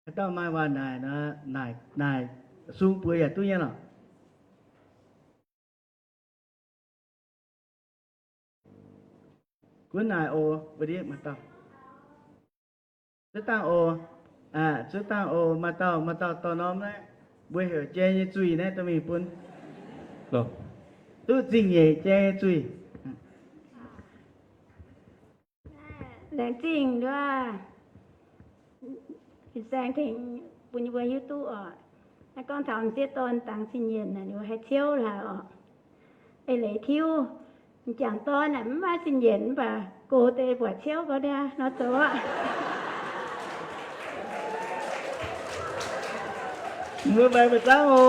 Haaix dauh maaih waac-naaic nor, naaic, naaic sung buoz yaac duqv nyei lorqc. Gunv naaic oc, wuov deix maaih dauh. Zuov dangh oc. Zuov dangh oc. Maaih dauh, maaih dauh dorh norm naaiv, mbuo heuc jai nyei zuih naaiv dorh mingh bun. Duqv zingh nyeic jai nyei zuih. Laengz zingh nduov, fin-saeng tengx bun yie mbuo hiuv duqv oc. Naaiv gorngv taux m'sieqv dorn dangx cing nyienc naaic, ninh mbuo haih ciouv hlaax oc. Eix leiz tiuv, m'jangc dorn naaic mv maaih cing nyienc mv baac gox deix buatc ciouv gau niaa nor zoux aqv. Mbuo maengx mbuo zangv oc.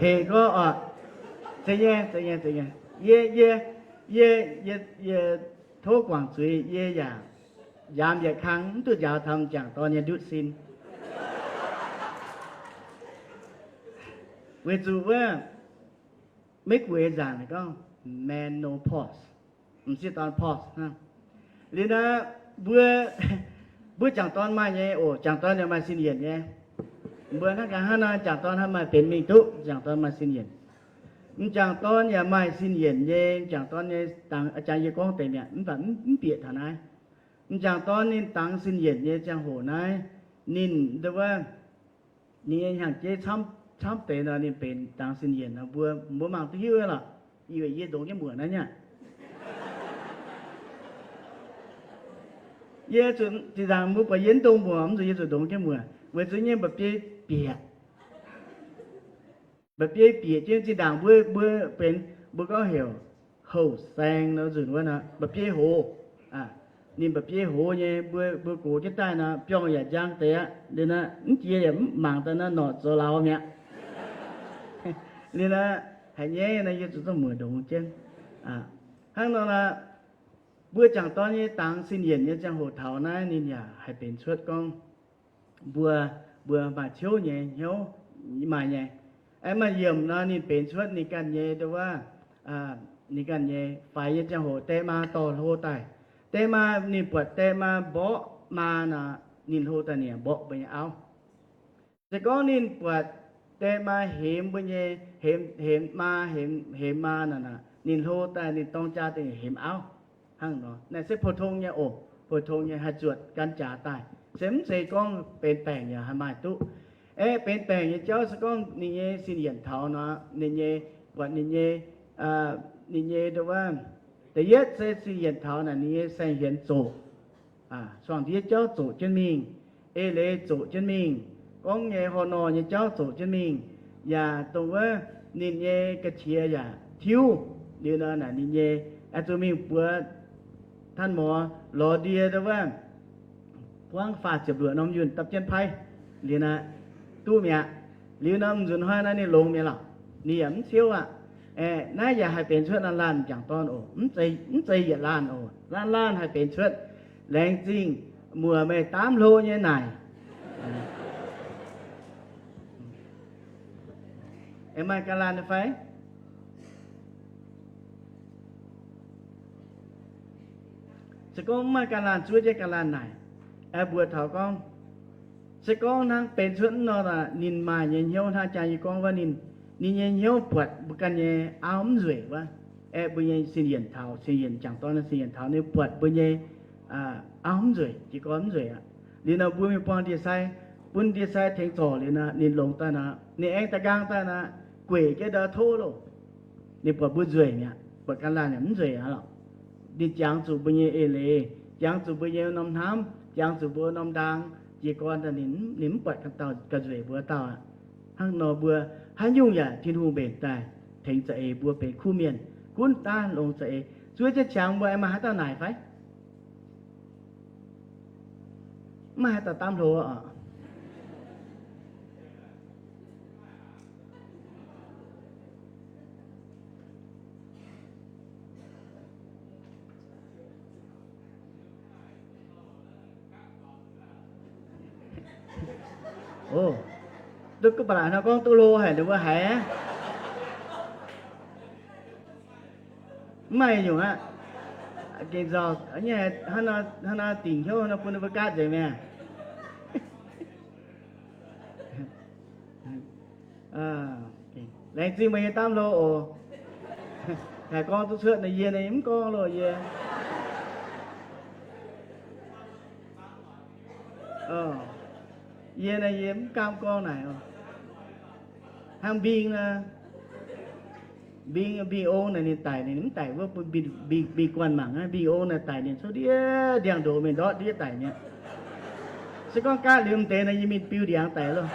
Hec gorngv oc. Zeiz nyei, zeiz nyei, zeiz nyei. Yie, yie, yie, yie, yie tov guangc zuiz, yie yaac njaaux yietc kang, mv duqv njaaux taux m'jangc dorn nyei ndutv sin. Weic zuqc wuov, Meiv Guoqv nzangc gorngv menopause, m'sieqv dorn pause hnangv. Liuz nor, mbuo, mbuo m'jangc dorn maaih nyei oc, m'jangc dorn yaac maaih sin yienc nyei. Mbuo hnangv gaax hnangv nor, m'jangc dorn hnangv maaih benx mingh duqv, m'jangc dorn maaih sin yienc. M'jangc dorn yaac maaih sin yienc nyei, m'jangc dorn nyei dangx, jangx yie gorngv deix mi'aqv, mv baac mv bieqc taux naaiv. M'jangc dorn ninh dangx sin yienc nyei ziangh hoc naaiv, ninh nduov wuov, ninh nyei hnyangx-jeiv camv, camv deix nor, ninh benx dangx sin yienc nor, mbuo, mbuo mangc duqv hiuv lorqc. Yie, yie ndongx jienv muoc naaiv nyei aqv. Yie zuqc zinh ndaangc mbuo buatc yie mv ndongx muoc, mv zuqc yie zuqc ndongx jienv muoc, weic zuqc nyei mba'biei bieqc. Mba'biei bieqc jienv zinh ndaangc mbuo, mbuo benx, mbuo gorngv heuc houh saeng nor nzunc wuov nor, mba'biei hoz. Ninh mba'biei hoz nyei, mbuo, mbuo gox jienv daaih nor, biorngh yaac njang deix aqv. Liuz nor, mv jiex yaac mv mangc daaih nor, norqc zoux lauz mi'aqv. Liuz nor, haiz nyaiv nor, yie zuqc zorqv muoc ndongx jienv. Hnangv nor nor, mbuo m'jangc dorn nyei dangx sin yienc nyei ziangh hoc taux naaiv, ninh yaac haih benx cuotv gorngv mbuo, mbuo maaih ciouv nyei hnyouv, maaih nyei. Aengx maaih yiemc nor, ninh benx cuotv ninh ganh nyei, nduov wuov, ninh ganh nyei faix nyei ziangh hoc die maa dorh hlo daaih. Die maa, ninh buatc die maa mborqv maa nor, ninh hlo daaih ninh mborqv mbuo nyei auv. Se gorngv ninh buatc die maa hemx mbuo nyei, hemx, hemx maa, hemx, hemx maa nor, ninh hlo daaih ninh dorng jaa daaih hemx auv. Hnangv nor, naaiv se pou-tong nyei oc. Pou-tong nyei haih zuotc gan jaax daaih. Se mv zeiz gorngv benx baengc yaac haih maaih duqv. Aeqv, benx baengc nyei jauv se gorngv ninh nyei sin yienc taux nor, ninh nyei, buatc ninh nyei, ninh nyei, nduov wuov, da'yietv se sin yienc taux naaic ninh nyei saeng-hienx zoqc, suangx ndiev jauv zoqc jienv mingh, eix leiz zoqc jienv mingh, gorngv nyei hor nor nyei jauv zoqc jienv mingh, yaac dongh wuov ninh nyei ga'qiex yaac tiuv. Liuz nor naaic ninh nyei, zuqc mingh buoz ท่านหมอ lorz ndie, nduov wuov, buangv faah ziepc luoqc norm yunh dapv jienv paiv. Liuz nor, duqv mi'aqv. Liuz nor, m'nzunc hnoi nor ninh longx mi'aqv lorqc. Ninh yaac mv ciouv aqv. Aeqv, naaiv yaac haih benx cuotv laanh laanh m'jangc dorn oc. Mv zeiz, mv zeiz yietc laanh oc. Laanh laanh haih benx cuotv. Laengz zingh muoc meih daamv hlo nyei naaic. Aengx maaih ga'laanh fai? Se gorngv mv maaih ga'laanh, zuov jienv ga'laanh naaic. Aeqv, mbuox taux gorngv, se gorngv hnangv benx cuotv mv nor, ninh maaih nyei hnyouv hnangv jaa yie gorngv wuov, ninh, ninh nyei hnyouv buatc mbuo ganh nyei auv mv nzueic wuov. Aeqv, mbuo nyei sin yienc taux, sin yienc m'jangc dorn sin yienc taux ninh buatc mbuo nyei auv mv nzueic, jiez gorn mv nzueic aqv. Liuz nor mbuo mingh buangh ndie-sai, bun ndie-sai tengx zorc liuz nor, ninh longx daaih nor, ninh aengx da'nqaang daaih nor, gueic jienv ndau tov loh. Ninh buatc mbuo nzueic mi'aqv, buatc ga'laanh yaac mv nzueic aqv lorqc. Ninh jangx zuqc mbuo nyei eix leiz, jangx zuqc mbuo nyei norm hnamv, jangx zuqc mbuo norm ndaang, jiez gorn daaih ninh, ninh mv buatc ga'nzauh ga'nzueic mbuo dauh aqv. Hnangv nor mbuo haaix nyungc yaac Tin-Hungh mbenc daaih tengx za'eix mbuo benx kuv mienh, gunv daav longx za'eix. Zuov jienv qangx mbuo aengx maaih haaix dauh naaic fai? Mv maaih haaix dauh daamv hlo oc. Ov, duqv gunv ba'laqc hnangv gorngv duqv hlo haic ninh mbuo haiz aqv. Mv maaih nyungc aqv. Gengh nzauh, hnangv nor dingc hnyouv nor bun ninh mbuo gaatv nzengc mi'aqv. Laengz zingh meih nyei daamv hlo oc. Haiz gorngv duqv cuotv nor yie nor mv gorngv loh yie. Yie nor yie mv gaamv gorngv naaic oc. Hnangv mbing nor, mbing, mbing ong naaic ninh daic ninh mv daic wuov, mbing, mbing guanh mangc aqv. Mbing ong naaic daic ninh cuotv ndiev ndiangx-ndoqc mingh ndortv ndiev daic mi'aqv. Se gorngv gaatv liuz m'deix nor yie mingh biu ndiangx daic loh.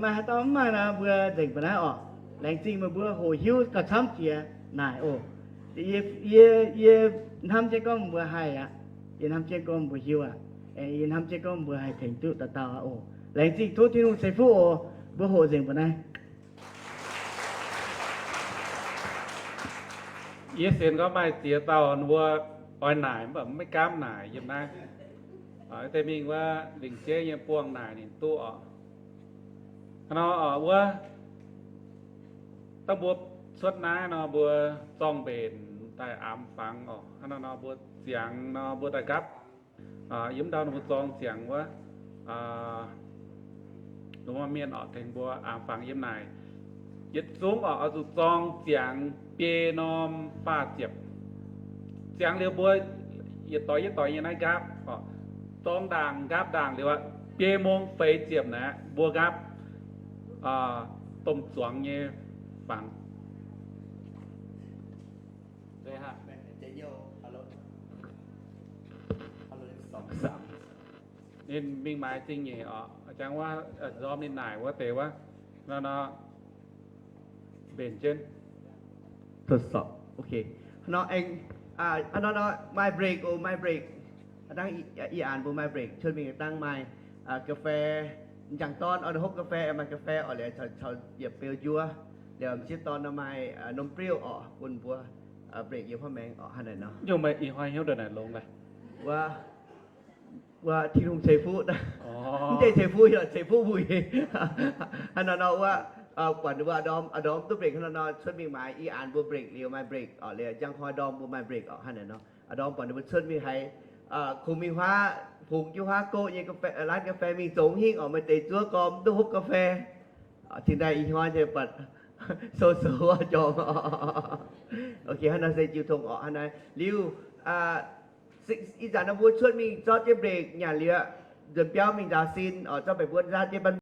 Maaih haaix dauh mv maaih nor mbuo nzengc mbuo naaiv oc. Laengz zingh meih mbuo hoqc hiuv gauh camv jiex naaic oc. Yie, yie hnamv jienv gorngv mbuo haih aqv. Yie hnamv jienv gorngv mbuo hiuv aqv. Aengx yie hnamv jienv gorngv mbuo haih tengx duqv dauh dauh aqv oc. Laengz zingh tov Tin-Hungh ceix fuqv oc. Mbuo hoqc nzengc mbuo naaiv. Yie sienx gorngv maaih ziex dauh mbuo oix naaic mv baac maiv gaamv naaic yiem naaiv. Deix mingh wuov lingc jeiv nyei buangh naaic ninh duqv oc. Hnangv nor oc, wuov dangh mbuo cuotv naaiv nor, mbuo zorng mbenc daaih aamx fangx oc. Hnangv nor nor mbuo ziangx nor mbuo daaih nqaapv. Yiem ndau nor mbuo zorng ziangx wuov, lungh mienh oc, tengx mbuo aamx fangx yiem naaic. Yietc zungv oc, oix zuqc zorng ziangx biei norm faah ziepc. Ziangx liuz mbuo yietc doix yietc doix nyei naaiv nqaapv oc. Zorng ndaangc nqaapv ndaangc liuz aqv, biei mong feix ziepc naaiv mbuo nqaapv domh zuangx nyei fangx. Ninh mingh maaiz zingh nyeic oc, jangx wuov ndorm ninh naaic wuov deix wuov, nor nor mbenc jienv. Todsorc. Ok. Nor aengx, nor nor maaih break oc, maaih break. Dangh ih aanx mbuo maaih break, cuotv mingh dangh maaih ga'fei, m'jangc dorn oix hopv ga'fei, maaih ga'fei oc, liuz caux yietc beu njuov, liuz m'sieqv dorn nor maaih num briuv oc, bun mbuo break yiem hnangv maengx oc, hnangv naaic nor. Nyungc meih ih hnoi hnyouv ndongc naaic longx daaih. Wuov, wuov Tin-Hungh ceix fuqv. Mv zeiz ceix fuqv, ceix fuqv wuic. Hnangv nor nor wuov, buatc wuov ndorm, ndorm duqv break hnangv nor nor, cuotv mingh maaiz ih aanx mbuo break liuz maaih break oc, liuz njang hnoi ndorm mbuo maaih break oc, hnangv naaic nor. Ndorm buatc ninh mbuo cuotv mingh haiz kungx mingh huaav, fungx jienv huaav goqv nyei ร้านกาแฟ mingh zongx hingv oc, maaih deix zuov gormx duqv hopv ga'fei. Cingx daaih ih hnoi nyei buatc sou sou jorm. Ok, hnangv naaiv se jiu tong oc, hnangv naaiv liuz, ih zanc nor mbuo cuotv mingh zorqv jienv break nyanc liuz, nzuonx biauv mingh nzaaux sin oc, zorqv baeqc mbuo nzaaux jienv ban